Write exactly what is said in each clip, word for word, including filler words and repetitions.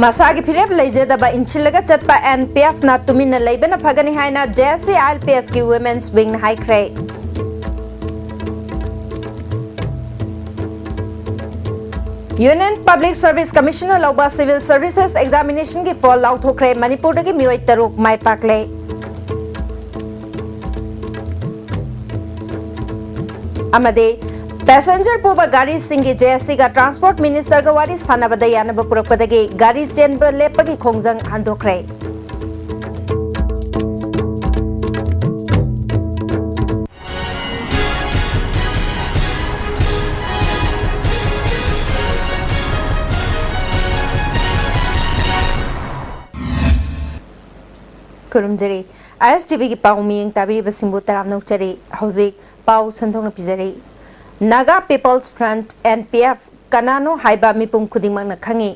ꯃꯁꯥꯒꯤ ꯐꯤꯔꯦꯞ ꯂꯩꯖꯗꯕ ꯏꯟꯁꯤꯜꯂꯒ ꯆꯠꯄ N P F ꯅ ꯇꯨꯃꯤꯟꯅ ꯂꯩꯕꯅ ꯐꯒꯅꯤ ꯍꯥꯏꯅ J S C I L P S ꯀꯤ Women's Wing ꯅ ꯍꯥꯏꯈ꯭ꯔꯦ꯫ Union Public Service Commission ꯅ ꯂꯧꯕ Civil Services Examination ꯒꯤ ꯐꯣꯜ ꯂꯥꯎꯊꯣꯛꯈ꯭ꯔꯦ꯫ ꯃꯅꯤꯄꯨꯔꯗꯒꯤ ꯃꯤꯑꯣꯏ ꯇꯔꯨꯛ ꯃꯥꯏ ꯄꯥꯛꯂꯦ꯫ ꯑꯃꯗꯤ passenger ꯄꯨꯕ ꯒꯥꯔꯤꯁꯤꯡꯒꯤ J S C ꯒ Transport Minister ꯒ ꯋꯥꯔꯤ ꯁꯥꯟꯅꯕꯗ ꯌꯥꯅꯕ ꯄꯨꯔꯛꯄꯗꯒꯤ ꯒꯥꯔꯤ ꯆꯦꯟꯕ ꯂꯦꯞꯄꯒꯤ ꯈꯣꯡꯖꯪ ꯍꯟꯗꯣꯛꯈ꯭ꯔꯦ꯫ ꯈꯨꯔꯨꯝꯖꯔꯤ꯫ I S T V ꯒꯤ ꯄꯥꯎ ꯃꯤꯠꯌꯦꯡ ꯇꯥꯕꯤꯔꯤꯕꯁꯤꯡꯕꯨ ꯇꯔꯥꯝꯅ ꯑꯣꯛꯆꯔꯤ꯫ ꯍꯧꯖꯤꯛ ꯄꯥꯎ ꯁꯟꯗꯣꯛꯅ ꯄꯤꯖꯔꯤ꯫ Naga People's Front, N P F, ꯀꯅꯥꯅꯣ ꯍꯥꯏꯕ ꯃꯤꯄꯨꯝ ꯈꯨꯗꯤꯡꯃꯛꯅ ꯈꯪꯏ꯫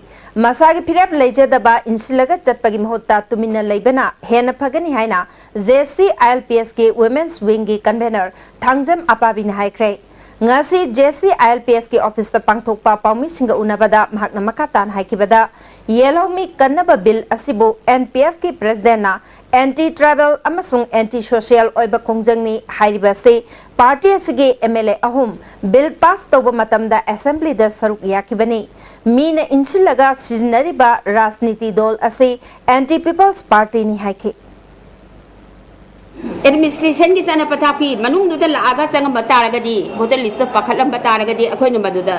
ꯃꯁꯥꯒꯤ ꯐꯤꯔꯦꯞ ꯂꯩꯖꯗꯕ ꯏꯟꯁꯤꯜꯂꯒ ꯆꯠꯄꯒꯤ ꯃꯍꯨꯠꯇ ꯇꯨꯃꯤꯟꯅ ꯂꯩꯕꯅ ꯍꯦꯟꯅ ꯐꯒꯅꯤ ꯍꯥꯏꯅ J S C I L P S ꯀꯤ Women's Wing ꯒꯤ convener ꯊꯥꯡꯖꯝ ꯑꯄꯥꯕꯤꯅ ꯍꯥꯏꯈ꯭ꯔꯦ꯫ ꯉꯁꯤ J S C I L P S ꯀꯤ office ꯇ ꯄꯥꯡꯊꯣꯛꯄ ꯄꯥꯎꯃꯤꯁꯤꯡꯒ ꯎꯅꯕꯗ ꯃꯍꯥꯛꯅ ꯃꯈꯥ ꯇꯥꯅ ꯍꯥꯏꯈꯤꯕꯗ, ꯌꯦꯜꯍꯧꯃꯤ ꯀꯟꯅꯕ bill ꯑꯁꯤꯕꯨ N P F ꯀꯤ president ꯅ anti tribal ꯑꯃꯁꯨꯡ anti social ꯑꯣꯏꯕ ꯈꯣꯡꯖꯪꯅꯤ ꯍꯥꯏꯔꯤꯕ ꯑꯁꯤ party ꯑꯁꯤꯒꯤ M L A ꯑꯍꯨꯝ bill pass ꯇꯧꯕ ꯃꯇꯝꯗ assembly ꯗ ꯁꯔꯨꯛ ꯌꯥꯈꯤꯕꯅꯤ꯫ ꯃꯤꯅ ꯏꯟꯁꯤꯜꯂꯒ ꯁꯤꯖꯤꯟꯅꯔꯤꯕ ꯔꯥꯖꯅꯤꯇꯤ ꯗꯣꯜ ꯑꯁꯤ Anti People's Party ꯅꯤ ꯍꯥꯏꯈꯤ꯫ Administration ꯒꯤ ꯆꯠꯅ ꯄꯊꯥꯞꯀꯤ ꯃꯅꯨꯡꯗꯨꯗ ꯂꯥꯛꯑꯒ ꯆꯪꯉꯝꯕ ꯇꯥꯔꯒꯗꯤ, voter list ꯇ ꯄꯥꯈꯠꯂꯝꯕ ꯇꯥꯔꯒꯗꯤ, ꯑꯩꯈꯣꯏꯅ ꯃꯗꯨꯗ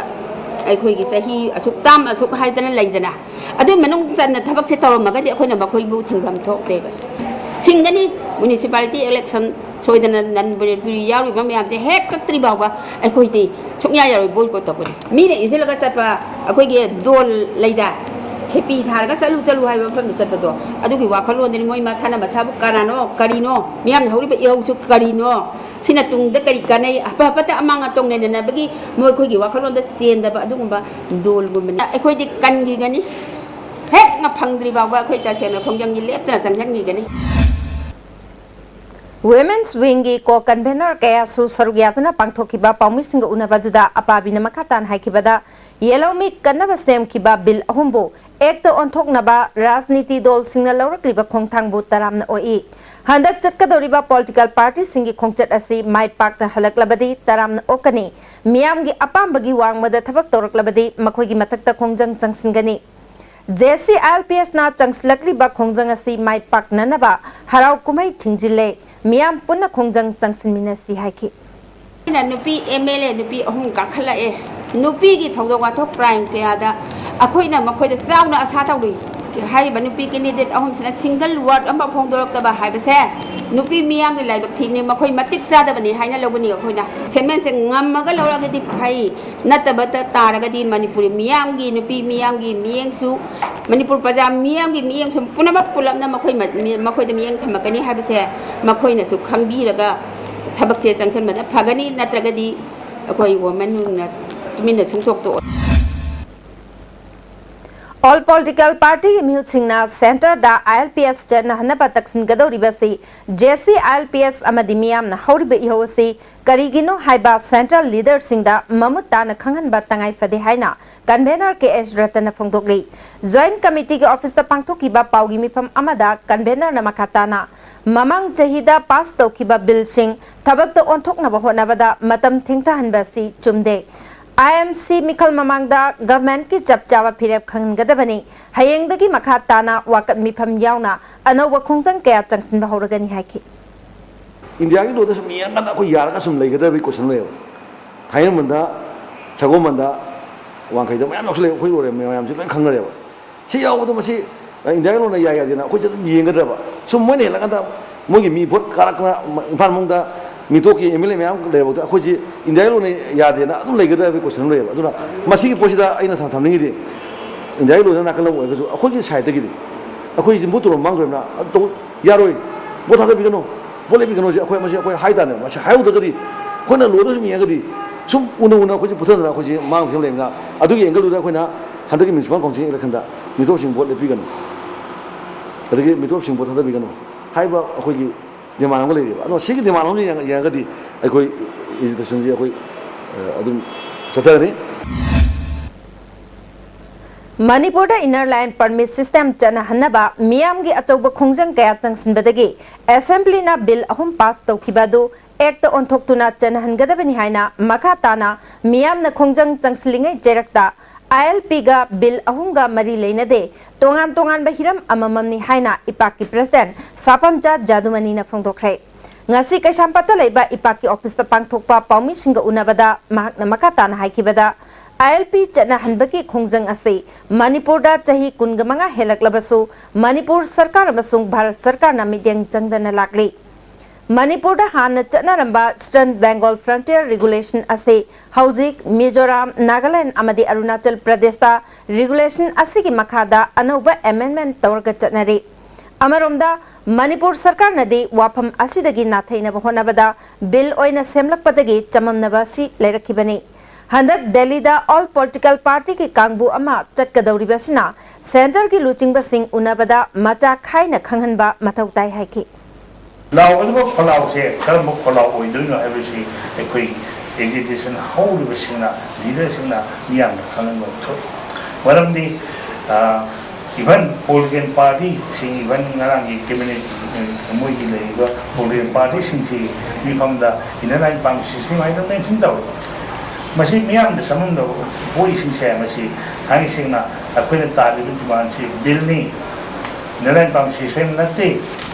ꯑꯩꯈꯣꯏꯒꯤ ꯆꯍꯤ ꯑꯁꯨꯛ, term ꯑꯁꯨꯛ ꯍꯥꯏꯗꯅ ꯂꯩꯗꯅ, ꯑꯗꯨꯒꯤ ꯃꯅꯨꯡ ꯆꯟꯅ ꯊꯕꯛꯁꯦ ꯇꯧꯔꯝꯃꯒꯗꯤ ꯑꯩꯈꯣꯏꯅ ꯃꯈꯣꯏꯕꯨ ꯊꯤꯡꯐꯝ ꯊꯣꯛꯇꯦꯕ꯫ ꯊꯤꯡꯒꯅꯤ꯫ Municipality election ꯁꯣꯏꯗꯅ non voluntary ꯌꯥꯎꯔꯤꯕ ꯃꯌꯥꯝꯁꯦ ꯍꯦꯛ ꯀꯛꯇ꯭ꯔꯤ ꯐꯥꯎꯕ ꯑꯩꯈꯣꯏꯗꯤ ꯁꯨꯡꯌꯥ ꯌꯥꯔꯣꯏ, boycott ꯇꯧꯒꯅꯤ꯫ ꯃꯤꯅ ꯏꯟꯁꯤꯜꯂꯒ ꯆꯠꯄ ꯑꯩꯈꯣꯏꯒꯤ ꯗꯣꯜ ꯂꯩꯗ, ꯁꯦꯄꯤ ꯊꯥꯔꯒ ꯆꯠꯂꯨ ꯆꯠꯂꯨ ꯍꯥꯏꯕ ꯃꯐꯝꯗ ꯆꯠꯄꯗꯣ, ꯑꯗꯨꯒꯤ ꯋꯥꯈꯜꯂꯣꯟꯗꯅꯤ꯫ ꯃꯣꯏ ꯃꯁꯥꯅ ꯃꯁꯥꯕꯨ ꯀꯅꯥꯅꯣ, ꯀꯔꯤꯅꯣ, ꯃꯤꯌꯥꯝꯅ ꯍꯧꯔꯤꯕ ꯏꯍꯧꯁꯨ ꯀꯔꯤꯅꯣ, ꯁꯤꯅ ꯇꯨꯡꯗ ꯀꯔꯤ ꯀꯥꯟꯅꯩ, ꯑꯐ ꯐꯠꯇ ꯑꯃꯥꯡ ꯑꯇꯣꯡ ꯅꯩꯅꯅꯕꯒꯤ ꯃꯈꯣꯏꯒꯤ ꯋꯥꯈꯜꯂꯣꯟꯗ ꯆꯦꯟꯗꯕ ꯑꯗꯨꯒꯨꯝꯕ ꯗꯣꯜꯒꯨꯝꯕꯅꯤ꯫ ꯑꯩꯈꯣꯏꯗꯤ ꯀꯟꯈꯤꯒꯅꯤ꯫ ꯍꯦꯛ ꯐꯪꯗ꯭ꯔꯤ ꯐꯥꯎꯕ ꯑꯩꯈꯣꯏ ꯇꯁꯦꯡꯅ ꯈꯣꯡꯖꯪꯁꯤ ꯂꯦꯞꯇꯅ ꯆꯪꯁꯤꯟꯈꯤꯒꯅꯤ꯫ Women's Wing ꯒꯤ co-convener ꯀꯌꯥꯁꯨ ꯁꯔꯨꯛ ꯌꯥꯗꯨꯅ ꯄꯥꯡꯊꯣꯛꯈꯤꯕ ꯄꯥꯎꯃꯤꯁꯤꯡꯒ ꯎꯅꯕꯗꯨꯗ ꯑꯄꯥꯕꯤꯅ ꯃꯈꯥ ꯇꯥꯅ ꯍꯥꯏꯈꯤꯕꯗ, ꯌꯦꯜꯍꯧꯃꯤ ꯀꯟꯅꯕ ꯁꯦꯝꯈꯤꯕ ꯕꯤꯜ ꯑꯍꯨꯝꯕꯨ ꯑꯦꯛꯇ ꯑꯣꯟꯊꯣꯛꯅꯕ ꯔꯥꯖꯅꯤꯇꯤ ꯗꯜꯁꯤꯡꯅ ꯂꯧꯔꯛꯂꯤꯕ ꯈꯣꯡꯊꯥꯡꯕꯨ ꯇꯔꯥꯝꯅ ꯑꯣꯛꯏ꯫ ꯍꯟꯗꯛ ꯆꯠꯀꯗꯧꯔꯤꯕ ꯄꯣꯂꯤꯇꯤꯀꯦꯜ ꯄꯥꯔꯇꯤꯁꯤꯡꯒꯤ ꯈꯣꯡꯆꯠ ꯑꯁꯤ ꯃꯥꯏ ꯄꯥꯛꯅ ꯍꯜꯂꯛꯂꯕꯗꯤ ꯇꯔꯥꯝꯅ ꯑꯣꯛꯀꯅꯤ꯫ ꯃꯤꯌꯥꯝꯒꯤ ꯑꯄꯥꯝꯕꯒꯤ ꯋꯥꯡꯃꯗ ꯊꯕꯛ ꯇꯧꯔꯛꯂꯕꯗꯤ ꯃꯈꯣꯏꯒꯤ ꯃꯊꯛꯇ ꯈꯣꯡꯖꯪ ꯆꯪꯁꯤꯟꯒꯅꯤ꯫ ꯖꯦ ꯁꯤ ꯑꯥꯏ ꯑꯦꯜ ꯄꯤ ꯑꯦꯁꯅ ꯆꯪꯁꯤꯜꯂꯛꯂꯤꯕ ꯈꯣꯡꯖꯪ ꯑꯁꯤ ꯃꯥꯏ ꯄꯥꯛꯅꯅꯕ ꯍꯔꯥꯎ ꯀꯨꯝꯍꯩ ꯊꯤꯡꯖꯤꯜꯂꯦ꯫ ꯃꯤꯌꯥꯝ ꯄꯨꯟꯅ ꯈꯣꯡꯖꯪ ꯆꯪꯁꯤꯟꯃꯤꯟꯅꯁꯤ ꯍꯥꯏꯈꯤ꯫ ꯑꯩꯅ ꯅꯨꯄꯤ ꯑꯦꯝ ꯑꯦꯜ ꯑꯦ ꯅꯨꯄꯤ ꯑꯍꯨꯝ ꯀꯥꯈꯠꯂꯛꯑꯦ꯫ ꯅꯨꯄꯤꯒꯤ ꯊꯧꯗꯣꯛ ꯋꯥꯊꯣꯛ ꯀ꯭ꯔꯥꯏꯝ ꯀꯌꯥꯗ ꯑꯩꯈꯣꯏꯅ ꯃꯈꯣꯏꯗ ꯆꯥꯎꯅ ꯑꯁꯥ ꯇꯧꯔꯨꯏ꯫ ꯍꯥꯏꯔꯤꯕ ꯅꯨꯄꯤ ꯀꯦꯟꯗꯤꯗꯦꯠ ꯑꯍꯨꯝꯁꯤꯅ ꯁꯤꯡꯒꯜ ꯋꯥꯔꯗ ꯑꯃ ꯐꯣꯡꯗꯣꯔꯛꯇꯕ ꯍꯥꯏꯕꯁꯦ ꯅꯨꯄꯤ ꯃꯤꯌꯥꯝꯒꯤ ꯂꯥꯏꯕꯛ ꯊꯤꯕꯅꯤ꯫ ꯃꯈꯣꯏ ꯃꯇꯤꯛ ꯆꯥꯗꯕꯅꯤ ꯍꯥꯏꯅ ꯂꯧꯒꯅꯤ꯫ ꯑꯩꯈꯣꯏꯅ ꯁꯦꯟꯃꯦꯟꯁꯦ ꯉꯝꯃꯒ ꯂꯧꯔꯒꯗꯤ ꯐꯩ, ꯅꯠꯇꯕ ꯇꯥꯔꯒꯗꯤ ꯃꯅꯤꯄꯨꯔꯤ ꯃꯤꯌꯥꯝꯒꯤ, ꯅꯨꯄꯤ ꯃꯤꯌꯥꯝꯒꯤ ꯃꯤꯠꯌꯦꯡꯁꯨ, ꯃꯅꯤꯄꯨꯔ ꯄ꯭ꯔꯖꯥ ꯃꯤꯌꯥꯝꯒꯤ ꯃꯤꯠꯌꯦꯡꯁꯨ ꯄꯨꯝꯅꯃꯛ ꯄꯨꯂꯞꯅ ꯃꯈꯣꯏ ꯃ-, ꯃꯈꯣꯏꯗ ꯃꯤꯠꯌꯦꯡ ꯊꯝꯃꯛꯀꯅꯤ ꯍꯥꯏꯕꯁꯦ ꯃꯈꯣꯏꯅꯁꯨ ꯈꯪꯕꯤꯔꯒ ꯊꯕꯛꯁꯦ ꯆꯪꯁꯤꯟꯕꯅ ꯐꯒꯅꯤ꯫ ꯅꯠꯇ꯭ꯔꯒꯗꯤ ꯑꯩꯈꯣꯏ ꯋꯨꯃꯦꯟꯅ ꯇꯨꯃꯤꯟꯅ ꯁꯨꯡꯇꯣꯛ ꯇꯣꯛꯑꯣꯏ꯫ ꯑꯣꯜ ꯄꯣꯂꯤꯇꯤꯀꯦꯜ ꯄꯥꯔꯇꯤꯒꯤ ꯃꯤꯍꯨꯠꯁꯤꯡꯅ ꯁꯦꯟꯇꯔꯗ ꯑꯥꯏ L P S ꯆꯠꯅꯍꯟꯅꯕ ꯇꯛꯁꯤꯟꯒꯗꯧꯔꯤꯕꯁꯤ J C I L P S ꯑꯃꯗꯤ ꯃꯤꯌꯥꯝꯅ ꯍꯧꯔꯤꯕ ꯏꯍꯧ ꯑꯁꯤ ꯀꯔꯤꯒꯤꯅꯣ ꯍꯥꯏꯕ ꯁꯦꯟꯇ꯭ꯔꯦꯜ ꯂꯤꯗꯔꯁꯤꯡꯗ ꯃꯃꯨꯠ ꯇꯥꯅ ꯈꯪꯍꯟꯕ ꯇꯉꯥꯏ ꯐꯗꯦ ꯍꯥꯏꯅ ꯀꯟꯚꯦꯅꯔ ꯀꯦ ꯑꯦꯁ ꯔꯇꯟꯅ ꯐꯣꯡꯗꯣꯛꯂꯤ꯫ ꯖꯣꯏꯟꯠ ꯀꯃꯤꯇꯤꯒꯤ ꯑꯣꯐꯤꯁꯇ ꯄꯥꯡꯊꯣꯛꯈꯤꯕ ꯄꯥꯎꯒꯤ ꯃꯤꯐꯝ ꯑꯃꯗ ꯀꯟꯚꯦꯅꯔꯅ ꯃꯈꯥ ꯇꯥꯅ ꯃꯃꯥꯡ ꯆꯍꯤꯗ ꯄꯥꯁ ꯇꯧꯈꯤꯕ ꯕꯤꯜꯁꯤꯡ ꯊꯕꯛꯇ ꯑꯣꯟꯊꯣꯛꯅꯕ ꯍꯣꯠꯅꯕꯗ ꯃꯇꯝ ꯊꯦꯡꯊꯍꯟꯕ ꯑꯁꯤ ꯆꯨꯝꯗꯦ꯫ ꯑꯥꯏ ꯑꯦꯝ ꯁꯤ ꯃꯤꯈꯜ ꯃꯃꯥꯡꯗ ꯒꯚꯔꯟꯃꯦꯟꯠꯀꯤ ꯆꯞ ꯆꯥꯕ ꯐꯤꯔꯦꯞ ꯈꯪꯍꯟꯒꯗꯕꯅꯤ꯫ ꯍꯌꯦꯡꯗꯒꯤ ꯃꯈꯥ ꯇꯥꯅ ꯋꯥꯀꯠ ꯃꯤꯐꯝ ꯌꯥꯎꯅ ꯑꯅꯧꯕ ꯈꯣꯡꯖꯪ ꯀꯌꯥ ꯆꯪꯁꯤꯟꯕ ꯍꯧꯔꯒꯅꯤ ꯍꯥꯏꯈꯤ꯫ ꯏꯟꯗꯤꯌꯥꯒꯤ ꯂꯣꯗ ꯁꯨꯝ ꯌꯦꯡꯉꯀꯥꯟꯗ ꯑꯩꯈꯣꯏ ꯌꯥꯔꯒ ꯁꯨꯝ ꯂꯩꯒꯗꯕꯒꯤ ꯀꯣꯏꯁꯟ ꯂꯩꯌꯦꯕ꯫ ꯊꯥꯏꯅꯃꯟꯗ, ꯁꯒꯣꯜꯕꯟꯗ, ꯋꯥꯡꯈꯩꯗ ꯃꯌꯥꯝ ꯌꯥꯎꯁꯜꯂꯛꯑꯦ, ꯑꯩꯈꯣꯏ ꯑꯣꯏꯔꯦ ꯃꯌꯥꯝꯁꯦ ꯂꯣꯏ ꯈꯪꯅꯔꯦꯕ꯫ ꯁꯤ ꯌꯥꯎꯕꯗꯣ ꯃꯁꯤ, ꯑ, ꯏꯟꯗꯤꯌꯥꯒꯤ ꯂꯣꯟꯅ ꯌꯥꯏ ꯌꯥꯗꯦꯅ ꯑꯩꯈꯣꯏꯁꯦ ꯑꯗꯨꯝ ꯌꯦꯡꯒꯗ꯭ꯔꯕ? ꯁꯨꯝ ꯃꯣꯏꯅ ꯍꯦꯜꯂꯀꯥꯟꯗ ꯃꯣꯏꯒꯤ ꯃꯤ ꯚꯣꯠ ꯀꯥꯔꯛꯇꯅ ꯃ-, ꯏꯝꯐꯥꯜ ꯃꯅꯨꯡꯗ ꯃꯤꯇꯣꯞꯀꯤ ꯑꯦꯝ ꯑꯦꯜ ꯑꯦ ꯃꯌꯥꯝ ꯂꯩꯔꯕꯗ ꯑꯩꯈꯣꯏꯁꯤ ꯏꯟꯗꯤꯌꯥꯒꯤ ꯂꯣꯟꯅ ꯌꯥꯗꯦꯅ ꯑꯗꯨꯝ ꯂꯩꯒꯗ꯭ꯔꯥ ꯍꯥꯏꯕꯒꯤ ꯀꯣꯏꯁꯟ ꯑꯃ ꯂꯩꯌꯦꯕ꯫ ꯑꯗꯨꯅ ꯃꯁꯤꯒꯤ ꯄꯣꯠꯁꯤꯗ ꯑꯩꯅ ꯊꯝ-, ꯊꯝꯅꯤꯡꯉꯤꯗꯤ ꯏꯟꯗꯤꯌꯥꯒꯤ ꯂꯣꯟꯅ ꯅꯥꯀꯜ ꯑꯃ ꯑꯣꯏꯔꯒꯁꯨ ꯑꯩꯈꯣꯏꯒꯤ ꯁꯥꯏꯠꯇꯒꯤꯗꯤ ꯑꯩꯈꯣꯏ ꯌꯨꯝꯕꯨ ꯇꯣꯔꯣꯝ ꯃꯥꯡꯈ꯭ꯔꯕꯅꯤꯅ ꯑꯗꯨ ꯇꯧ-, ꯌꯥꯔꯣꯏ, ꯚꯣꯠ ꯊꯥꯗꯕꯤꯒꯅꯨ, ꯚꯣꯠ ꯂꯦꯞꯄꯤꯒꯅꯨꯁꯦ ꯑꯩꯈꯣꯏ, ꯃꯁꯤ ꯑꯩꯈꯣꯏ ꯍꯥꯏꯇꯥꯔꯦ꯫ ꯃꯁꯤ ꯍꯥꯏꯍꯧꯗ꯭ꯔꯒꯗꯤ ꯑꯩꯈꯣꯏꯅ ꯂꯣꯗ ꯁꯨꯝ ꯌꯦꯡꯉꯒꯗꯤ ꯁꯨꯝ ꯎꯅ ꯎꯅ ꯑꯩꯈꯣꯏꯁꯦ ꯄꯨꯊꯗꯅ ꯑꯩꯈꯣꯏꯁꯦ ꯃꯥꯡꯕ ꯐꯤꯕꯝ ꯂꯩꯕꯅꯤꯅ ꯑꯗꯨꯒꯤ ꯑꯦꯡꯒꯜꯗꯨꯗ ꯑꯩꯈꯣꯏꯅ ꯍꯟꯗꯛꯀꯤ ꯃ꯭ꯌꯨꯅꯤꯁꯤꯄꯥꯜ ꯀꯥꯎꯟꯁꯤꯜ ꯏꯂꯦꯛꯁꯟꯗ ꯃꯤꯇꯣꯞꯁꯤꯡ ꯚꯣꯠ ꯂꯦꯞꯄꯤꯒꯅꯨ꯫ ꯑꯗꯒꯤ ꯃꯤꯇꯣꯞꯁꯤꯡ ꯚꯣꯠ ꯊꯥꯗꯕꯤꯒꯅꯨ ꯍꯥꯏꯕ ꯑꯩꯈꯣꯏꯒꯤ ꯗꯤꯃꯥꯟ ꯑꯃ ꯂꯩꯔꯤꯕ꯫ ꯑꯗꯣ ꯁꯤꯒꯤ ꯗꯤꯃꯥꯟ ꯑꯃ ꯌꯦꯡꯉ-, ꯌꯦꯡꯉꯒꯗꯤ ꯑꯩꯈꯣꯏ ꯑꯦꯖꯤꯇꯦꯁꯟꯁꯤ ꯑꯩꯈꯣꯏ, ꯑ, ꯑꯗꯨꯝ ꯆꯠꯊꯒꯅꯤ꯫ ꯃꯅꯤꯄꯨꯔꯗ Inner Line Permit System ꯆꯠꯅꯍꯟꯅꯕ ꯃꯤꯌꯥꯝꯒꯤ ꯑꯆꯧꯕ ꯈꯣꯡꯖꯪ ꯀꯌꯥ ꯆꯪꯁꯤꯟꯕꯗꯒꯤ Assemblyꯅ Bill ꯑꯍꯨꯝ pass ꯇꯧꯈꯤꯕ ꯑꯗꯨ Actꯇ ꯑꯣꯟꯊꯣꯛꯇꯨꯅ ꯆꯠꯅꯍꯟꯒꯗꯕꯅꯤ ꯍꯥꯏꯅ ꯃꯈꯥ ꯇꯥꯅ ꯃꯤꯌꯥꯝꯅ ꯈꯣꯡꯖꯪ ꯆꯪꯁꯤꯜꯂꯤꯉꯩ ꯆꯩꯔꯛꯇ ILPꯒ Bill ꯑꯍꯨꯝꯒ ꯃꯔꯤ ꯂꯩꯅꯗꯦ, ꯇꯣꯉꯥꯟ ꯇꯣꯉꯥꯟꯕ ꯍꯤꯔꯝ ꯑꯃꯃꯝꯅꯤ ꯍꯥꯏꯅ ꯏꯄꯥꯛꯀꯤ President ꯁꯥꯐꯝꯆꯥ ꯖꯥꯗꯨꯃꯅꯤꯅ ꯐꯣꯡꯗꯣꯛꯈ꯭ꯔꯦ꯫ ꯉꯁꯤ ꯀꯩꯁꯥꯝꯄꯥꯠꯇ ꯂꯩꯕ ꯏꯄꯥꯛꯀꯤ officeꯇ ꯄꯥꯡꯊꯣꯛꯄ ꯄꯥꯎꯃꯤꯁꯤꯡꯒ ꯎꯅꯕꯗ ꯃꯍꯥꯛꯅ ꯃꯈꯥ ꯇꯥꯅ ꯍꯥꯏꯈꯤꯕꯗ, ILP ꯆꯠꯅꯍꯟꯕꯒꯤ ꯈꯣꯡꯖꯪ ꯑꯁꯤ ꯃꯅꯤꯄꯨꯔꯗ ꯆꯍꯤ ꯀꯨꯟꯒ ꯃꯉꯥ ꯍꯦꯜꯂꯛꯂꯕꯁꯨ ꯃꯅꯤꯄꯨꯔ ꯁꯔꯀꯥꯔ ꯑꯃꯁꯨꯡ ꯚꯥꯔꯠ ꯁꯔꯀꯥꯔꯅ ꯃꯤꯠꯌꯦꯡ ꯆꯪꯗꯅ ꯂꯥꯛꯂꯤ꯫ ꯃꯅꯤꯄꯨꯔꯗ ꯍꯥꯟꯅ ꯆꯠꯅꯔꯝꯕ Eastern Bengal Frontier Regulation ꯑꯁꯤ ꯍꯧꯖꯤꯛ ꯃꯤꯖꯣꯔꯥꯝ, ꯅꯥꯒꯥꯂꯦꯟ ꯑꯃꯗꯤ ꯑꯔꯨꯅꯥꯆꯜ ꯄ꯭ꯔꯗꯦꯁꯇ regulation ꯑꯁꯤꯒꯤ ꯃꯈꯥꯗ ꯑꯅꯧꯕ amendment ꯇꯧꯔꯒ ꯆꯠꯅꯔꯤ꯫ ꯑꯃꯔꯣꯝꯗ, ꯃꯅꯤꯄꯨꯔ ꯁꯔꯀꯥꯔꯅꯗꯤ ꯋꯥꯐꯝ ꯑꯁꯤꯗꯒꯤ ꯅꯥꯊꯩꯅꯕ ꯍꯣꯠꯅꯕꯗ Bill ꯑꯣꯏꯅ ꯁꯦꯝꯂꯛꯄꯗꯒꯤ ꯆꯃꯝꯅꯕ ꯑꯁꯤ ꯂꯩꯔꯛꯈꯤꯕꯅꯤ꯫ ꯍꯟꯗꯛ ꯗꯦꯜꯂꯤꯗ all political partyꯒꯤ ꯀꯥꯡꯕꯨ ꯑꯃ ꯆꯠꯀꯗꯧꯔꯤꯕꯁꯤꯅ centreꯒꯤ ꯂꯨꯆꯤꯡꯕꯁꯤꯡ ꯎꯅꯕꯗ ꯃꯆꯥ ꯈꯥꯏꯅ ꯈꯪꯍꯟꯕ ꯃꯊꯧ ꯇꯥꯏ ꯍꯥꯏꯈꯤ꯫ ꯂꯥꯎꯒꯗꯕ ꯈꯣꯜꯂꯥꯎꯁꯦ ꯀꯔꯝꯕ ꯈꯣꯜꯂꯥꯎ ꯑꯣꯏꯗꯣꯏꯅꯣ ꯍꯥꯏꯕꯁꯤ ꯑꯩꯈꯣꯏ agitation ꯍꯧꯔꯤꯕꯁꯤꯡꯅ, leaderꯁꯤꯡꯅ ꯃꯤꯌꯥꯝꯗ ꯈꯪꯍꯟꯕ ꯑꯃ ꯊꯣꯛꯏ꯫ ꯃꯔꯝꯗꯤ even political partyꯁꯤꯡ, even ꯉꯔꯥꯡꯒꯤ cabinet ꯃꯣꯏꯒꯤ ꯂꯩꯔꯤꯕ political partyꯁꯤꯡꯁꯤ ꯃꯤꯐꯝꯗ Inner Line Permit System ꯍꯥꯏꯗꯅ mention ꯇꯧꯏ꯫ ꯃꯁꯤ ꯃꯤꯌꯥꯝꯗ ꯆꯃꯝꯅꯕ ꯄꯣꯛꯏꯁꯤꯡꯁꯦ ꯃꯁꯤ ꯊꯥꯡꯒꯩ ꯁꯦꯡꯅ ꯑꯩꯈꯣꯏꯅ ꯇꯥꯜꯂꯤꯕ demandꯁꯤ Billꯅꯤ, Inner Line Permit System ꯅꯠꯇꯦ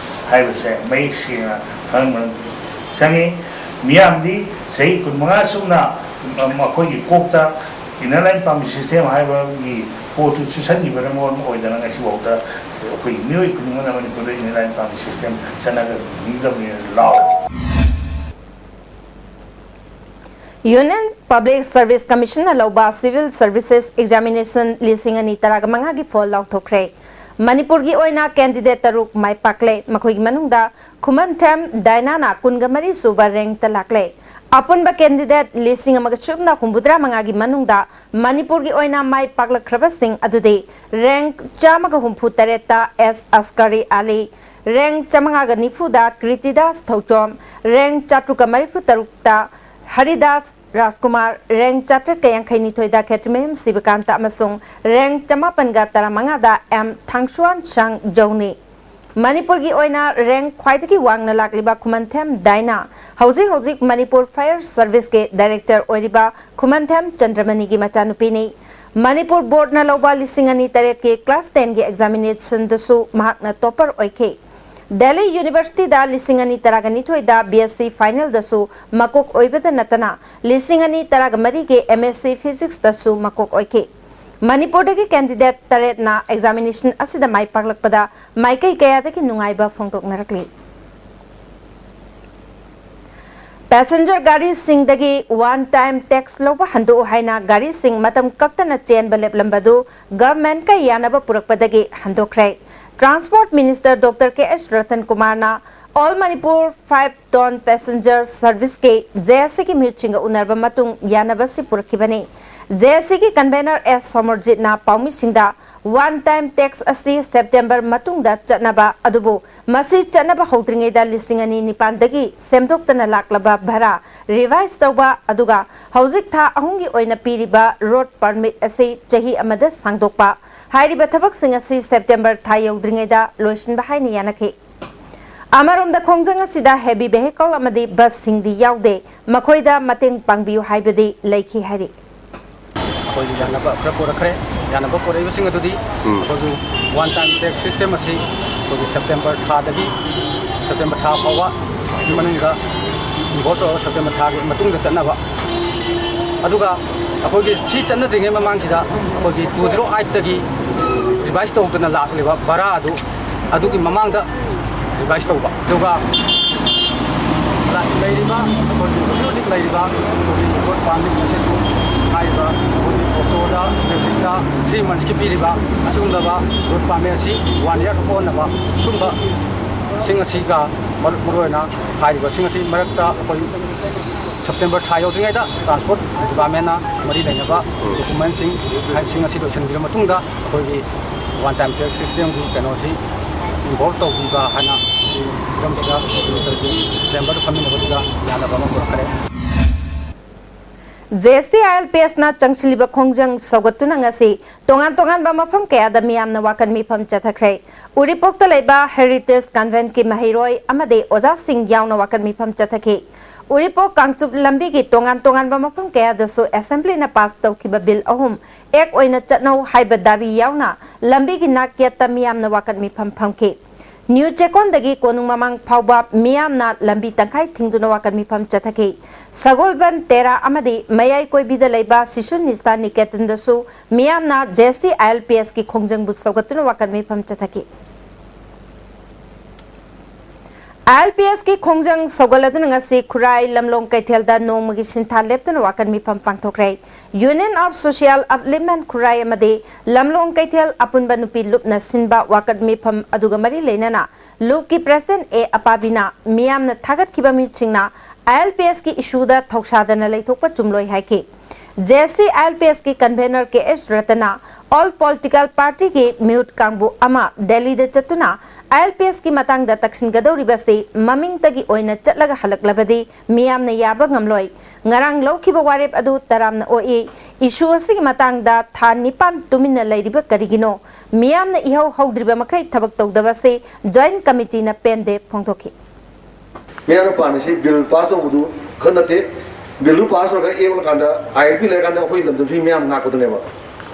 ꯍꯥꯏꯕꯁꯦ ꯃꯌꯦꯛ ꯁꯦꯡꯅ ꯈꯪꯍꯟꯕ ꯆꯪꯉꯤ꯫ ꯃꯤꯌꯥꯝꯗꯤ ꯆꯍꯤ ꯀꯨꯟꯃꯉꯥ ꯁꯨꯞꯅ ꯃꯈꯣꯏꯒꯤ ꯀꯣꯛꯇ Inner Line Permit System ꯍꯥꯏꯕꯒꯤ ꯄꯣꯠꯇꯨ ꯆꯨꯁꯟꯈꯤꯕꯅ ꯃꯔꯝ ꯑꯣꯏꯗꯅ ꯉꯁꯤꯐꯥꯎꯗ ꯑꯩꯈꯣꯏ ꯃꯤꯑꯣꯏ ꯈꯨꯗꯤꯡꯃꯛꯅ ꯃꯅꯤꯄꯨꯔꯗ Inner Line Permit System ꯆꯠꯅꯒꯗꯕꯅꯤꯅ ꯂꯥꯎꯔꯤ꯫ Union Public Service Commissionꯅ ꯂꯧꯕ Civil Services Examination ꯂꯤꯁꯤꯡ ꯑꯅꯤ ꯇꯔꯥꯃꯉꯥꯒꯤ ꯐꯣꯜ ꯂꯥꯎꯊꯣꯛꯈ꯭ꯔꯦ꯫ ꯃꯅꯤꯄꯨꯔꯒꯤ ꯑꯣꯏꯅ candidate ꯇꯔꯨꯛ ꯃꯥꯏ ꯄꯥꯛꯂꯦ꯫ ꯃꯈꯣꯏꯒꯤ ꯃꯅꯨꯡꯗ ꯈꯨꯃꯟꯊꯦꯝ ꯗꯥꯏꯅꯥꯅ ꯀꯨꯟꯃꯔꯤ ꯁꯨꯕ rankꯇ ꯂꯥꯛꯂꯦ꯫ ꯑꯄꯨꯟꯕ candidate ꯂꯤꯁꯤꯡ ꯑꯃꯒ ꯁꯨꯞꯅ ꯍꯨꯝꯐꯨꯇꯔꯥ ꯃꯉꯥꯒꯤ ꯃꯅꯨꯡꯗ ꯃꯅꯤꯄꯨꯔꯒꯤ ꯑꯣꯏꯅ ꯃꯥꯏ ꯄꯥꯛꯂꯛꯈ꯭ꯔꯕꯁꯤꯡ ꯑꯗꯨꯗꯤ rank ꯆꯥꯝꯃꯒ ꯍꯨꯝꯐꯨ ꯇꯔꯦꯠꯇ ꯑꯦꯁ ꯑꯁꯀꯔꯤ ꯑꯂꯤ, rank ꯆꯥꯝꯃꯉꯥꯒ ꯅꯤꯐꯨꯗ ꯀ꯭ꯔꯤꯇꯤꯗꯥꯁ ꯊꯧꯆꯣꯝ, rank ꯆꯥꯇ꯭ꯔꯨꯛꯀ ꯃꯔꯤꯐꯨ ꯇꯔꯨꯛꯇ ꯍꯔꯤꯗꯥꯁ ꯔꯥꯖꯀꯨꯃꯥꯔ, ꯔꯦꯡ ꯆꯥꯇ꯭ꯔꯦꯠꯀ ꯌꯥꯡꯈꯩ ꯅꯤꯊꯣꯏꯗ ꯈꯦꯇ꯭ꯔꯤꯃꯌꯨꯝ ꯁꯤꯕꯀꯥꯟꯇ ꯑꯃꯁꯨꯡ ꯔꯦꯡ ꯆꯃꯥꯄꯟꯒ ꯇꯔꯥꯃꯉꯥꯗ ꯑꯦꯝ ꯊꯥꯡꯁꯨꯋꯥꯟ ꯁꯥꯡ ꯖꯧꯅꯤ꯫ ꯃꯅꯤꯄꯨꯔꯒꯤ ꯑꯣꯏꯅ ꯔꯦꯡ ꯈ꯭ꯋꯥꯏꯗꯒꯤ ꯋꯥꯡꯅ ꯂꯥꯛꯂꯤꯕ ꯈꯨꯃꯟꯊꯦꯝ ꯗꯥꯏꯅꯥ ꯍꯧꯖꯤꯛ ꯍꯧꯖꯤꯛ ꯃꯅꯤꯄꯨꯔ ꯐꯥꯌꯔ ꯁꯔꯚꯤꯁꯀꯤ ꯗꯥꯏꯔꯦꯛꯇꯔ ꯑꯣꯏꯔꯤꯕ ꯈꯨꯃꯟꯊꯦꯝ ꯆꯟꯗ꯭ꯔꯃꯅꯤꯒꯤ ꯃꯆꯥꯅꯨꯄꯤꯅꯤ꯫ ꯃꯅꯤꯄꯨꯔ ꯕꯣꯔꯗꯅ ꯂꯧꯕ ꯂꯤꯁꯤꯡ ꯑꯅꯤ ꯇꯔꯦꯠꯀꯤ ꯀ꯭ꯂꯥꯁ ꯇꯦꯟꯒꯤ ꯑꯦꯛꯖꯥꯃꯤꯅꯦꯁꯟꯗꯁꯨ ꯃꯍꯥꯛꯅ ꯇꯣꯄꯔ ꯑꯣꯏꯈꯤ꯫ ꯗꯦꯜꯂꯤ ꯌꯨꯅꯤꯚꯔꯁꯤꯇꯤꯗ ꯂꯤꯁꯤꯡ ꯑꯅꯤ ꯇꯔꯥꯒ ꯅꯤꯊꯣꯏꯗ ꯕꯤ ꯑꯦꯁ ꯁꯤ ꯐꯥꯏꯅꯦꯜꯗꯁꯨ ꯃꯀꯣꯛ ꯑꯣꯏꯕꯗ ꯅꯠꯇꯅ, ꯂꯤꯁꯤꯡ ꯑꯅꯤ ꯇꯔꯥꯒ ꯃꯔꯤꯒꯤ ꯑꯦꯝ ꯑꯦꯁ ꯁꯤ ꯐꯤꯖꯤꯛꯁꯇꯁꯨ ꯃꯀꯣꯛ ꯑꯣꯏꯈꯤ꯫ ꯃꯅꯤꯄꯨꯔꯗꯒꯤ ꯀꯦꯟꯗꯤꯗꯦꯠ ꯇꯔꯦꯠꯅ ꯑꯦꯛꯖꯥꯃꯤꯅꯦꯁꯟ ꯑꯁꯤꯗ ꯃꯥꯏ ꯄꯥꯛꯂꯛꯄꯗ ꯃꯥꯏꯀꯩ ꯀꯌꯥꯗꯒꯤ ꯅꯨꯡꯉꯥꯏꯕ ꯐꯣꯡꯗꯣꯛꯅꯔꯛꯂꯤ꯫ ꯄꯦꯁꯦꯟꯖꯔ ꯒꯥꯔꯤꯁꯤꯡꯗꯒꯤ ꯋꯥꯟ ꯇꯥꯏꯝ ꯇꯦꯛꯁ ꯂꯧꯕ ꯍꯟꯗꯣꯛꯎ ꯍꯥꯏꯅ ꯒꯥꯔꯤꯁꯤꯡ ꯃꯇꯝ ꯀꯛꯇꯅ ꯆꯦꯟꯕ ꯂꯦꯞꯂꯝꯕꯗꯨ ꯒꯚꯔꯟꯃꯦꯟꯠꯀ ꯌꯥꯅꯕ ꯄꯨꯔꯛꯄꯗꯒꯤ ꯍꯟꯗꯣꯛꯈ꯭ꯔꯦ꯫ Transport minister doctor K S Ratan ꯀꯨꯃꯥꯔꯅ all Manipur five ton passenger ꯁꯔꯚꯤꯁꯀꯤ ꯖꯦ ꯑꯦꯁ ꯁꯤꯒꯤ ꯃꯤꯍꯨꯠꯁꯤꯡꯒ ꯎꯅꯔꯕ ꯃꯇꯨꯡ ꯌꯥꯅꯕ ꯑꯁꯤ ꯄꯨꯔꯛꯈꯤꯕꯅꯤ꯫ ꯖꯦ ꯑꯦꯁ ꯁꯤꯒꯤ ꯀꯟꯚꯦꯅꯔ ꯑꯦꯁ ꯁꯣꯃꯔꯖꯤꯠꯅ ꯄꯥꯎꯃꯤꯁꯤꯡꯗ ꯋꯥꯟ ꯇꯥꯏꯝ ꯇꯦꯛꯁ ꯑꯁꯤ ꯁꯦꯞꯇꯦꯝꯕꯔ ꯃꯇꯨꯡꯗ ꯆꯠꯅꯕ, ꯑꯗꯨꯕꯨ ꯃꯁꯤ ꯆꯠꯅꯕ ꯍꯧꯗ꯭ꯔꯤꯉꯩꯗ ꯂꯤꯁꯤꯡ ꯑꯅꯤ ꯅꯤꯄꯥꯟꯗꯒꯤ ꯁꯦꯝꯗꯣꯛꯇꯅ ꯂꯥꯛꯂꯕ ꯚꯔꯥ ꯔꯤꯚꯥꯏꯁ ꯇꯧꯕ, ꯑꯗꯨꯒ ꯍꯧꯖꯤꯛ ꯊꯥ ꯑꯍꯨꯝꯒꯤ ꯑꯣꯏꯅ ꯄꯤꯔꯤꯕ ꯔꯣꯗ ꯄꯔꯃꯤꯠ ꯑꯁꯤ ꯆꯍꯤ ꯑꯃꯗ ꯁꯥꯡꯗꯣꯛꯄ, ꯍꯥꯏꯔꯤꯕ ꯊꯕꯛꯁꯤꯡ ꯑꯁꯤ ꯁꯦꯞꯇꯦꯝꯕꯔ ꯊꯥ ꯌꯧꯗ꯭ꯔꯤꯉꯩꯗ ꯂꯣꯏꯁꯤꯟꯕ ꯍꯥꯏꯅ ꯌꯥꯅꯈꯤ꯫ ꯑꯃꯔꯣꯝꯗ, ꯈꯣꯡꯖꯪ ꯑꯁꯤꯗ ꯍꯦꯚꯤ ꯚꯦꯍꯤꯀꯜ ꯑꯃꯗꯤ ꯕꯁꯁꯤꯡꯗꯤ ꯌꯥꯎꯗꯦ꯫ ꯃꯈꯣꯏꯗ ꯃꯇꯦꯡ ꯄꯥꯡꯕꯤꯌꯨ ꯍꯥꯏꯕꯗꯤ ꯂꯩꯈꯤ ꯍꯥꯏꯔꯤ꯫ ꯑꯩꯈꯣꯏꯒꯤ ꯌꯥꯅꯕ ꯈꯔ ꯄꯨꯔꯛꯈ꯭ꯔꯦ꯫ ꯌꯥꯅꯕ ꯄꯨꯔꯛꯏꯕꯁꯤꯡ ꯑꯗꯨꯗꯤ ꯎꯝ꯫ ꯑꯩꯈꯣꯏꯒꯤ ꯋꯥꯟ ꯇꯥꯏꯝ ꯇꯦꯛꯁ ꯁꯤꯁꯇꯦꯝ ꯑꯁꯤ ꯑꯩꯈꯣꯏꯒꯤ ꯁꯦꯞꯇꯦꯝꯕꯔ ꯊꯥꯗꯒꯤ, ꯁꯦꯞꯇꯦꯝꯕꯔ ꯊꯥ ꯐꯥꯎꯕ ꯃꯅꯨꯡꯗ ꯏꯟꯚꯣꯜꯕ ꯇꯧꯔꯒ ꯁꯦꯞꯇꯦꯝꯕꯔ ꯊꯥꯒꯤ ꯃꯇꯨꯡꯗ ꯆꯠꯅꯕ, ꯑꯗꯨꯒ ꯑꯩꯈꯣꯏꯒꯤ ꯁꯤ ꯆꯠꯅꯗ꯭ꯔꯤꯉꯩ ꯃꯃꯥꯡꯁꯤꯗ ꯑꯩꯈꯣꯏꯒꯤ ꯇꯨ ꯖꯤꯔꯣ ꯑꯥꯏꯠꯇꯒꯤ ꯔꯤꯚꯥꯏꯁ ꯇꯧꯗꯅ ꯂꯥꯛꯂꯤꯕ ꯚꯔꯥ ꯑꯗꯨ ꯑꯗꯨꯒꯤ ꯃꯃꯥꯡꯗ ꯔꯤꯚꯥꯏꯁ ꯇꯧꯕ꯫ ꯑꯗꯨꯒ ꯂ-, ꯂꯩꯔꯤꯕ, ꯑꯩꯈꯣꯏꯒꯤ ꯍꯧꯖꯤꯛ ꯍꯧꯖꯤꯛ ꯂꯩꯔꯤꯕ ꯑꯩꯈꯣꯏꯒꯤ ꯔꯣꯗ ꯄꯥꯔꯃꯤꯠ ꯑꯁꯤꯁꯨ ꯍꯥꯏꯔꯤꯕ ꯑꯩꯈꯣꯏꯒꯤ ꯑꯣꯇꯣꯗ, ꯃꯦꯖꯤꯛꯇ ꯊ꯭ꯔꯤ ꯃꯟꯁꯀꯤ ꯄꯤꯔꯤꯕ ꯑꯁꯤꯒꯨꯝꯂꯕ ꯔꯣꯗ ꯄꯥꯔꯃꯤꯠ ꯑꯁꯤ ꯋꯥꯟ ꯏꯌꯥꯔ ꯑꯣꯟꯅꯕ ꯁꯨꯝꯕꯁꯤꯡ ꯑꯁꯤꯒ ꯃꯔꯨ-, ꯃꯔꯨꯑꯣꯏꯅ ꯍꯥꯏꯔꯤꯕꯁꯤꯡ ꯑꯁꯤ ꯃꯔꯛꯇ ꯑꯩꯈꯣꯏ ꯁꯦꯞꯇꯦꯝꯕꯔ ꯊꯥ ꯌꯧꯗ꯭ꯔꯤꯉꯩꯗ ꯇ꯭ꯔꯥꯟꯁꯄꯣꯔꯠ ꯗꯤꯄꯥꯔꯠꯃꯦꯟꯅ ꯃꯔꯤ ꯂꯩꯅꯕ ꯗꯣꯀꯨꯃꯦꯟꯁꯤꯡ ꯍꯥꯏꯁꯤꯡ ꯑꯁꯤ ꯂꯣꯏꯁꯤꯟꯕꯤꯔꯕ ꯃꯇꯨꯡꯗ ꯑꯩꯈꯣꯏꯒꯤ ꯋꯥꯟ ꯇꯥꯏꯝ ꯇꯦꯛꯁ ꯁꯤꯁꯇꯦꯝꯒꯤ ꯀꯩꯅꯣꯁꯤ ꯏꯟꯚꯣꯜꯕ ꯇꯧꯕꯤꯕ ꯍꯥꯏꯅ ꯁꯤ ꯍꯤꯔꯝꯁꯤꯗ ꯃꯤꯅꯤꯁꯇꯔꯒꯤ ꯆꯦꯝꯕꯔꯗ ꯐꯝꯃꯤꯟꯅꯕꯗꯨꯗ ꯌꯥꯅꯕ ꯑꯃ ꯄꯨꯔꯛꯈ꯭ꯔꯦ꯫ ꯖꯦ ꯑꯦꯁ ꯇꯤ ꯑꯥꯏ ꯑꯦꯜ ꯄꯤ ꯑꯦꯁꯅ ꯆꯪꯁꯤꯜꯂꯤꯕ ꯈꯣꯡꯖꯪ ꯁꯧꯒꯠꯇꯨꯅ ꯉꯁꯤ ꯇꯣꯉꯥꯟ ꯇꯣꯉꯥꯟꯕ ꯃꯐꯝ ꯀꯌꯥꯗ ꯃꯤꯌꯥꯝꯅ ꯋꯥꯀꯠ ꯃꯤꯐꯝ ꯆꯠꯊꯈ꯭ꯔꯦ꯫ ꯎꯔꯤꯄꯣꯛꯇ ꯂꯩꯕ ꯍꯦꯔꯤꯇꯦꯖ ꯀꯟꯚꯦꯟꯠꯀꯤ ꯃꯍꯩꯔꯣꯏ ꯑꯃꯗꯤ ꯑꯣꯖꯥꯁꯤꯡ ꯌꯥꯎꯅ ꯋꯥꯀꯠ ꯃꯤꯐꯝ ꯆꯠꯊꯈꯤ꯫ ꯎꯔꯤꯄꯣꯛ ꯀꯥꯡꯆꯨꯞ ꯂꯝꯕꯤꯒꯤ ꯇꯣꯉꯥꯟ ꯇꯣꯉꯥꯟꯕ ꯃꯐꯝ ꯀꯌꯥꯗꯁꯨ ꯑꯦꯁꯦꯝꯕ꯭ꯂꯤꯅ ꯄꯥꯁ ꯇꯧꯈꯤꯕ ꯕꯤꯜ ꯑꯍꯨꯝ ꯑꯦꯛ ꯑꯣꯏꯅ ꯆꯠꯅꯧ ꯍꯥꯏꯕ ꯗꯥꯕꯤ ꯌꯥꯎꯅ ꯂꯝꯕꯤꯒꯤ ꯅꯥꯛ ꯌꯦꯠꯇ ꯃꯤꯌꯥꯝꯅ ꯋꯥꯀꯠ ꯃꯤꯐꯝ ꯐꯝꯈꯤ꯫ ꯅ꯭ꯌꯨ ꯆꯦꯛꯀꯣꯟꯗꯒꯤ ꯀꯣꯅꯨꯡ ꯃꯃꯥꯡ ꯐꯥꯎꯕ ꯃꯤꯌꯥꯝꯅ ꯂꯝꯕꯤ ꯇꯪꯈꯥꯏ ꯊꯤꯡꯗꯨꯅ ꯋꯥꯀꯠ ꯃꯤꯐꯝ ꯆꯠꯊꯈꯤ꯫ ꯁꯒꯣꯜꯕꯟ, ꯇꯦꯔꯥ ꯑꯃꯗꯤ ꯃꯌꯥꯏ ꯀꯣꯏꯕꯤꯗ ꯂꯩꯕ ꯁꯤꯁꯨ ꯅꯤꯁꯇꯥ ꯅꯤꯀꯦꯇꯟꯗꯁꯨ ꯃꯤꯌꯥꯝꯅ ꯖꯦ ꯑꯦꯁ ꯇꯤ ꯑꯥꯏ ꯑꯦꯜ ꯄꯤ ꯑꯦꯁꯀꯤ ꯈꯣꯡꯖꯪꯕꯨ ꯁꯧꯒꯠꯇꯨꯅ ꯋꯥꯀꯠ ꯃꯤꯐꯝ ꯆꯠꯊꯈꯤ꯫ ꯑꯥꯏ ꯑꯦꯜ ꯄꯤ ꯑꯦꯁꯀꯤ ꯈꯣꯡꯖꯪ ꯁꯧꯒꯠꯂꯗꯨꯅ ꯉꯁꯤ ꯈꯨꯔꯥꯏ ꯂꯝꯂꯣꯡ ꯀꯩꯊꯦꯜꯗ ꯅꯣꯡꯃꯒꯤ ꯁꯤꯟꯊꯥ ꯂꯦꯞꯇꯨꯅ ꯋꯥꯀꯠ ꯃꯤꯐꯝ ꯄꯥꯡꯊꯣꯛꯈ꯭ꯔꯦ꯫ Union of Social Upliftment ꯈꯨꯔꯥꯏ ꯑꯃꯗꯤ ꯂꯝꯂꯣꯡ ꯀꯩꯊꯦꯜ ꯑꯄꯨꯟꯕ ꯅꯨꯄꯤ ꯂꯨꯞꯅ ꯁꯤꯟꯕ ꯋꯥꯀꯠ ꯃꯤꯐꯝ ꯑꯗꯨꯒ ꯃꯔꯤ ꯂꯩꯅꯅ ꯂꯨꯞꯀꯤ ꯄ꯭ꯔꯦꯁꯤꯗꯦꯟꯠ ꯑꯦ ꯑꯄꯥꯕꯤꯅ ꯃꯤꯌꯥꯝꯅ ꯊꯥꯒꯠꯈꯤꯕ ꯃꯤꯁꯤꯡꯅ ꯑꯥꯏ ꯑꯦꯜ ꯄꯤ ꯑꯦꯁꯀꯤ ꯏꯁꯨꯗ ꯊꯧꯁꯥꯗꯅ ꯂꯩꯊꯣꯛꯄ ꯆꯨꯝꯂꯣꯏ ꯍꯥꯏꯈꯤ꯫ J S C I L P ꯑꯦꯁꯀꯤ convener K S Ratan all political ꯄꯥꯔꯇꯤꯒꯤ ꯃꯤꯍꯨꯠ ꯀꯥꯡꯕꯨ ꯑꯃ ꯗꯦꯜꯂꯤꯗ ꯆꯠꯇꯨꯅ ꯑꯥꯏ ꯑꯦꯜ ꯄꯤ ꯑꯦꯁꯀꯤ ꯃꯇꯥꯡꯗ ꯇꯛꯁꯤꯟꯒꯗꯧꯔꯤꯕꯁꯤ ꯃꯃꯤꯡꯇꯒꯤ ꯑꯣꯏꯅ ꯆꯠꯂꯒ ꯍꯜꯂꯛꯂꯕꯗꯤ ꯃꯤꯌꯥꯝꯅ ꯌꯥꯕ ꯉꯝꯂꯣꯏ꯫ ꯉꯔꯥꯡ ꯂꯧꯈꯤꯕ ꯋꯥꯔꯦꯞ ꯑꯗꯨ ꯇꯔꯥꯝꯅ ꯑꯣꯛꯏ꯫ ꯏꯁꯨ ꯑꯁꯤꯒꯤ ꯃꯇꯥꯡꯗ ꯊꯥ ꯅꯤꯄꯥꯟ ꯇꯨꯃꯤꯟꯅ ꯂꯩꯔꯤꯕ ꯀꯔꯤꯒꯤꯅꯣ? ꯃꯤꯌꯥꯝꯅ ꯏꯍꯧ ꯍꯧꯗ꯭ꯔꯤꯕ ꯃꯈꯩ ꯊꯕꯛ ꯇꯧꯗꯕꯁꯤ ꯖꯣꯏꯟꯠ ꯀꯃꯤꯇꯤꯅ ꯄꯦꯟꯗꯦ ꯐꯣꯡꯗꯣꯛꯈꯤ꯫ ꯃꯤꯌꯥꯝꯅ ꯄꯥꯝꯃꯤꯁꯤ ꯕꯤꯜ ꯄꯥꯁ ꯇꯧꯕꯗꯨ ꯈꯛ ꯅꯠꯇꯦ, ꯕꯤꯜꯗꯨ ꯄꯥꯁ ꯇꯧꯔꯒ ꯑꯦꯛ ꯑꯣꯜꯂꯀꯥꯟꯗ ꯑꯥꯏ ꯑꯦꯜ ꯄꯤ ꯂꯩꯔꯀꯥꯟꯗ ꯑꯩꯈꯣꯏ ꯂꯝꯗꯝꯁꯤ ꯃꯤꯌꯥꯝ ꯉꯥꯛꯄꯗꯨꯅꯦꯕ꯫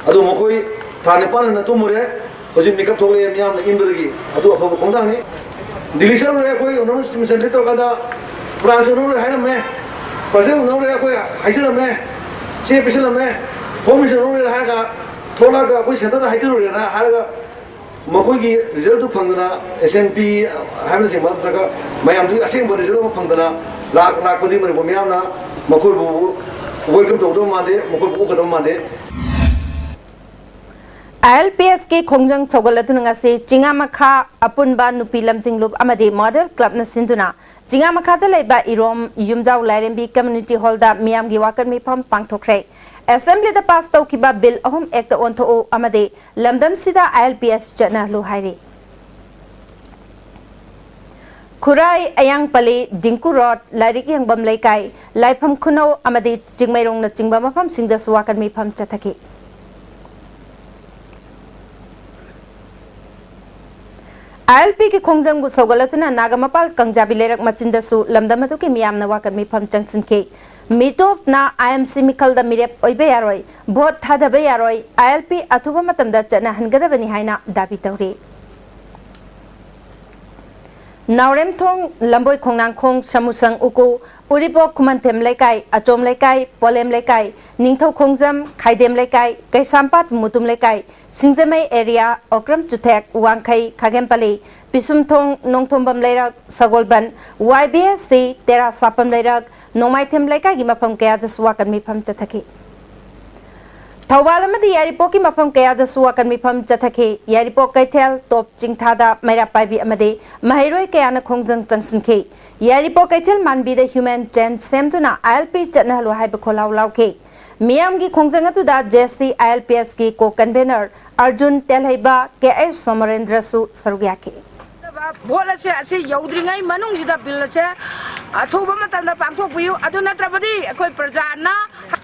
ꯑꯗꯨ ꯃꯈꯣꯏ ꯊꯥ ꯅꯤꯄꯥꯟ ꯍꯦꯟꯅ ꯇꯨꯝꯃꯨꯔꯦ, ꯍꯧꯖꯤꯛ ꯃꯤꯀꯞ ꯊꯣꯛꯂꯛꯑꯦ ꯃꯤꯌꯥꯝꯅ ꯏꯟꯕꯗꯒꯤ, ꯑꯗꯨ ꯑꯐꯕ ꯈꯣꯡꯊꯥꯡꯅꯤ꯫ ꯗꯤꯜꯂꯤ ꯆꯠꯂꯨꯔꯦ ꯑꯩꯈꯣꯏ ꯑꯣꯅꯔꯦꯕꯜ ꯆꯤꯐ ꯃꯤꯅꯤꯁꯇꯔ ꯃꯤꯠ ꯇꯧꯔꯀꯥꯟꯗ, ꯕ꯭ꯔꯥꯟꯁ ꯑꯣꯅꯔꯦ ꯍꯥꯏꯔꯝꯃꯦ, ꯄ꯭ꯔꯁꯤꯗꯦꯟ ꯑꯣꯅꯔꯦ ꯑꯩꯈꯣꯏ ꯍꯥꯏꯖꯔꯝꯃꯦ, ꯆꯦ ꯄꯤꯁꯜꯂꯝꯃꯦ, ꯍꯣꯝ ꯃꯤꯅꯤꯁꯇꯔ ꯑꯣꯅꯔꯦ ꯍꯥꯏꯔꯒ ꯊꯣꯛꯂꯛꯑꯒ ꯑꯩꯈꯣꯏ ꯁꯦꯟꯇꯔꯗ ꯍꯥꯏꯖꯔꯨꯔꯦꯅ ꯍꯥꯏꯔꯒ ꯃꯈꯣꯏꯒꯤ ꯔꯤꯖꯜꯇꯨ ꯐꯪꯗꯅ, ꯑꯦꯁ ꯑꯦꯟ ꯄꯤ ꯍꯥꯏꯕꯅꯆꯤꯡꯕ ꯅꯠꯇ꯭ꯔꯒ ꯃꯌꯥꯝꯗꯨꯒꯤ ꯑꯁꯦꯡꯕ ꯔꯤꯖꯜ ꯑꯃ ꯐꯪꯗꯅ ꯂꯥꯛ-, ꯂꯥꯛꯄꯗꯤ ꯃꯅꯤꯄꯨꯔ ꯃꯤꯌꯥꯝꯅ ꯃꯈꯣꯏꯕꯨ ꯋꯦꯜꯀꯝ ꯇꯧꯒꯗꯕ ꯃꯥꯟꯗꯦ, ꯃꯈꯣꯏꯕꯨ ꯑꯣꯛꯀꯗꯕ ꯃꯥꯟꯗꯦ꯫ ꯑꯥꯏ ꯑꯦꯜ ꯄꯤ ꯑꯦꯁꯀꯤ ꯈꯣꯡꯖꯪ ꯁꯧꯒꯠꯂꯗꯨꯅ ꯉꯁꯤ ꯆꯤꯉꯥꯃꯈꯥ ꯑꯄꯨꯟꯕ ꯅꯨꯄꯤ ꯂꯝꯖꯤꯡꯂꯨꯞ ꯑꯃꯗꯤ ꯃꯣꯗꯦꯜ ꯀ꯭ꯂꯕꯅ ꯁꯤꯟꯗꯨꯅ ꯆꯤꯉꯥꯃꯈꯥꯗ ꯂꯩꯕ ꯏꯔꯣꯝ ꯌꯨꯝꯖꯥꯎ ꯂꯥꯏꯔꯦꯝꯕꯤ ꯀꯝꯃ꯭ꯌꯨꯅꯤꯇꯤ ꯍꯣꯜꯗ ꯃꯤꯌꯥꯝꯒꯤ ꯋꯥꯀꯠ ꯃꯤꯐꯝ ꯄꯥꯡꯊꯣꯛꯈ꯭ꯔꯦ꯫ ꯑꯦꯁꯦꯝꯕ꯭ꯂꯤꯗ ꯄꯥꯁ ꯇꯧꯈꯤꯕ ꯕꯤꯜ ꯑꯍꯨꯝ ꯑꯦꯛꯇ ꯑꯣꯟꯊꯣꯛꯎ ꯑꯃꯗꯤ ꯂꯝꯗꯝꯁꯤꯗ ꯑꯥꯏ ꯑꯦꯜ ꯄꯤ ꯑꯦꯁ ꯆꯠꯅꯍꯜꯂꯨ ꯍꯥꯏꯔꯤ꯫ ꯈꯨꯔꯥꯏ, ꯑꯌꯥꯡꯄꯜꯂꯤ, ꯗꯤꯡꯀꯨ ꯔꯣꯗ, ꯂꯥꯏꯔꯤꯛ ꯌꯦꯡꯐꯝ ꯂꯩꯀꯥꯏ, ꯂꯥꯏꯐꯝ ꯈꯨꯅꯧ ꯑꯃꯗꯤ ꯆꯤꯡꯃꯩꯔꯣꯡꯅꯆꯤꯡꯕ ꯃꯐꯝꯁꯤꯡꯗꯁꯨ ꯋꯥꯀꯠ ꯃꯤꯐꯝ ꯆꯠꯊꯈꯤ꯫ ꯑꯥꯏ ꯑꯦꯜ ꯄꯤꯒꯤ ꯈꯣꯡꯖꯪꯕꯨ ꯁꯧꯒꯠꯂꯗꯨꯅ ꯅꯥꯒꯥꯃꯄꯥꯜ ꯀꯪꯖꯥꯕꯤ ꯂꯩꯔꯛ ꯃꯆꯤꯟꯗꯁꯨ ꯂꯝꯗꯝ ꯑꯗꯨꯒꯤ ꯃꯤꯌꯥꯝꯅ ꯋꯥꯀꯠ ꯃꯤꯐꯝ ꯆꯪꯁꯤꯟꯈꯤ꯫ ꯃꯤꯇꯣꯞꯅ ꯑꯥꯏ ꯑꯦꯝ ꯁꯤ ꯃꯤꯈꯜꯗ ꯃꯤꯔꯦꯞ ꯑꯣꯏꯕ ꯌꯥꯔꯣꯏ, ꯚꯣꯠ ꯊꯥꯗꯕ ꯌꯥꯔꯣꯏ, ꯑꯥꯏ ꯑꯦꯜ ꯄꯤ ꯑꯊꯨꯕ ꯃꯇꯝꯗ ꯆꯠꯅꯍꯟꯒꯗꯕꯅꯤ ꯍꯥꯏꯅ ꯗꯥꯕꯤ ꯇꯧꯔꯤ꯫ ꯅꯥꯎꯔꯦꯝꯊꯣꯡ, ꯂꯝꯕꯣꯏ ꯈꯣꯡꯅꯥꯡꯈꯣꯡ, ꯁꯃꯨꯁꯪ ꯎꯀꯨ, ꯎꯔꯤꯄꯣꯛ ꯈꯨꯃꯟꯊꯦꯝ ꯂꯩꯀꯥꯏ, ꯑꯆꯣꯝ ꯂꯩꯀꯥꯏ, ꯄꯣꯂꯦꯝ ꯂꯩꯀꯥꯏ, ꯅꯤꯡꯊꯧ ꯈꯣꯡꯖꯝ, ꯈꯥꯏꯗꯦꯝ ꯂꯩꯀꯥꯏ, ꯀꯩꯁꯥꯝꯄꯥꯠ ꯃꯨꯇꯨꯝ ꯂꯩꯀꯥꯏ, ꯁꯤꯡꯖꯃꯩ ꯑꯦꯔꯤꯌꯥ, ꯑꯣꯀ꯭ꯔꯝ ꯆꯨꯊꯦꯛ, ꯋꯥꯡꯈꯩ, ꯈꯥꯒꯦꯝꯄꯜꯂꯤ, ꯄꯤꯁꯨꯝꯊꯣꯡ, ꯅꯣꯡꯊꯣꯝꯕꯝ ꯂꯩꯔꯛ, ꯁꯒꯣꯜꯕꯟ, ꯋꯥꯏ ꯕꯤ ꯑꯦꯁ ꯁꯤ, ꯇꯦꯔꯥ ꯁꯥꯄꯝ ꯂꯩꯔꯛ, ꯅꯣꯡꯃꯥꯏꯊꯦꯝ ꯂꯩꯀꯥꯏꯒꯤ ꯃꯐꯝ ꯀꯌꯥꯗꯁꯨ ꯋꯥꯀꯠ ꯃꯤꯐꯝ ꯆꯠꯊꯈꯤ꯫ ꯊꯧꯕꯥꯜ ꯑꯃꯗꯤ ꯌꯥꯏꯔꯤꯄꯣꯛꯀꯤ ꯃꯐꯝ ꯀꯌꯥꯗꯁꯨ ꯋꯥꯀꯠ ꯃꯤꯐꯝ ꯆꯠꯊꯈꯤ꯫ ꯌꯥꯏꯔꯤꯄꯣꯛ ꯀꯩꯊꯦꯜ, ꯇꯣꯞ ꯆꯤꯡꯊꯥꯗ ꯃꯩꯔꯥ ꯄꯥꯏꯕꯤ ꯑꯃꯗꯤ ꯃꯍꯩꯔꯣꯏ ꯀꯌꯥꯅ ꯈꯣꯡꯖꯪ ꯆꯪꯁꯤꯟꯈꯤ꯫ ꯌꯥꯏꯔꯤꯄꯣꯛ ꯀꯩꯊꯦꯜ ꯃꯥꯟꯕꯤꯗ human chain ꯁꯦꯝꯗꯨꯅ ꯑꯥꯏ ꯑꯦꯜ ꯄꯤ ꯆꯠꯅꯍꯜꯂꯨ ꯍꯥꯏꯕ ꯈꯣꯜꯂꯥꯎ ꯂꯥꯎꯈꯤ꯫ ꯃꯤꯌꯥꯝꯒꯤ ꯈꯣꯡꯖꯪ ꯑꯗꯨꯗ J C I L P ꯑꯦꯁꯀꯤ co-convener Arjun Telheiba, K H ꯁꯣꯃꯔꯦꯟꯗ꯭ꯔꯁꯨ ꯁꯔꯨꯛ ꯌꯥꯈꯤ꯫ ꯚꯣꯠ ꯑꯁꯦ ꯑꯁꯤ ꯌꯧꯗ꯭ꯔꯤꯉꯩ ꯃꯅꯨꯡꯁꯤꯗ ꯕꯤꯜ ꯑꯁꯦ ꯑꯊꯨꯕ ꯃꯇꯝꯗ ꯄꯥꯡꯊꯣꯛꯄꯤꯌꯨ, ꯑꯗꯨ ꯅꯠꯇ꯭ꯔꯕꯗꯤ ꯑꯩꯈꯣꯏ ꯄ꯭ꯔꯖꯥꯅ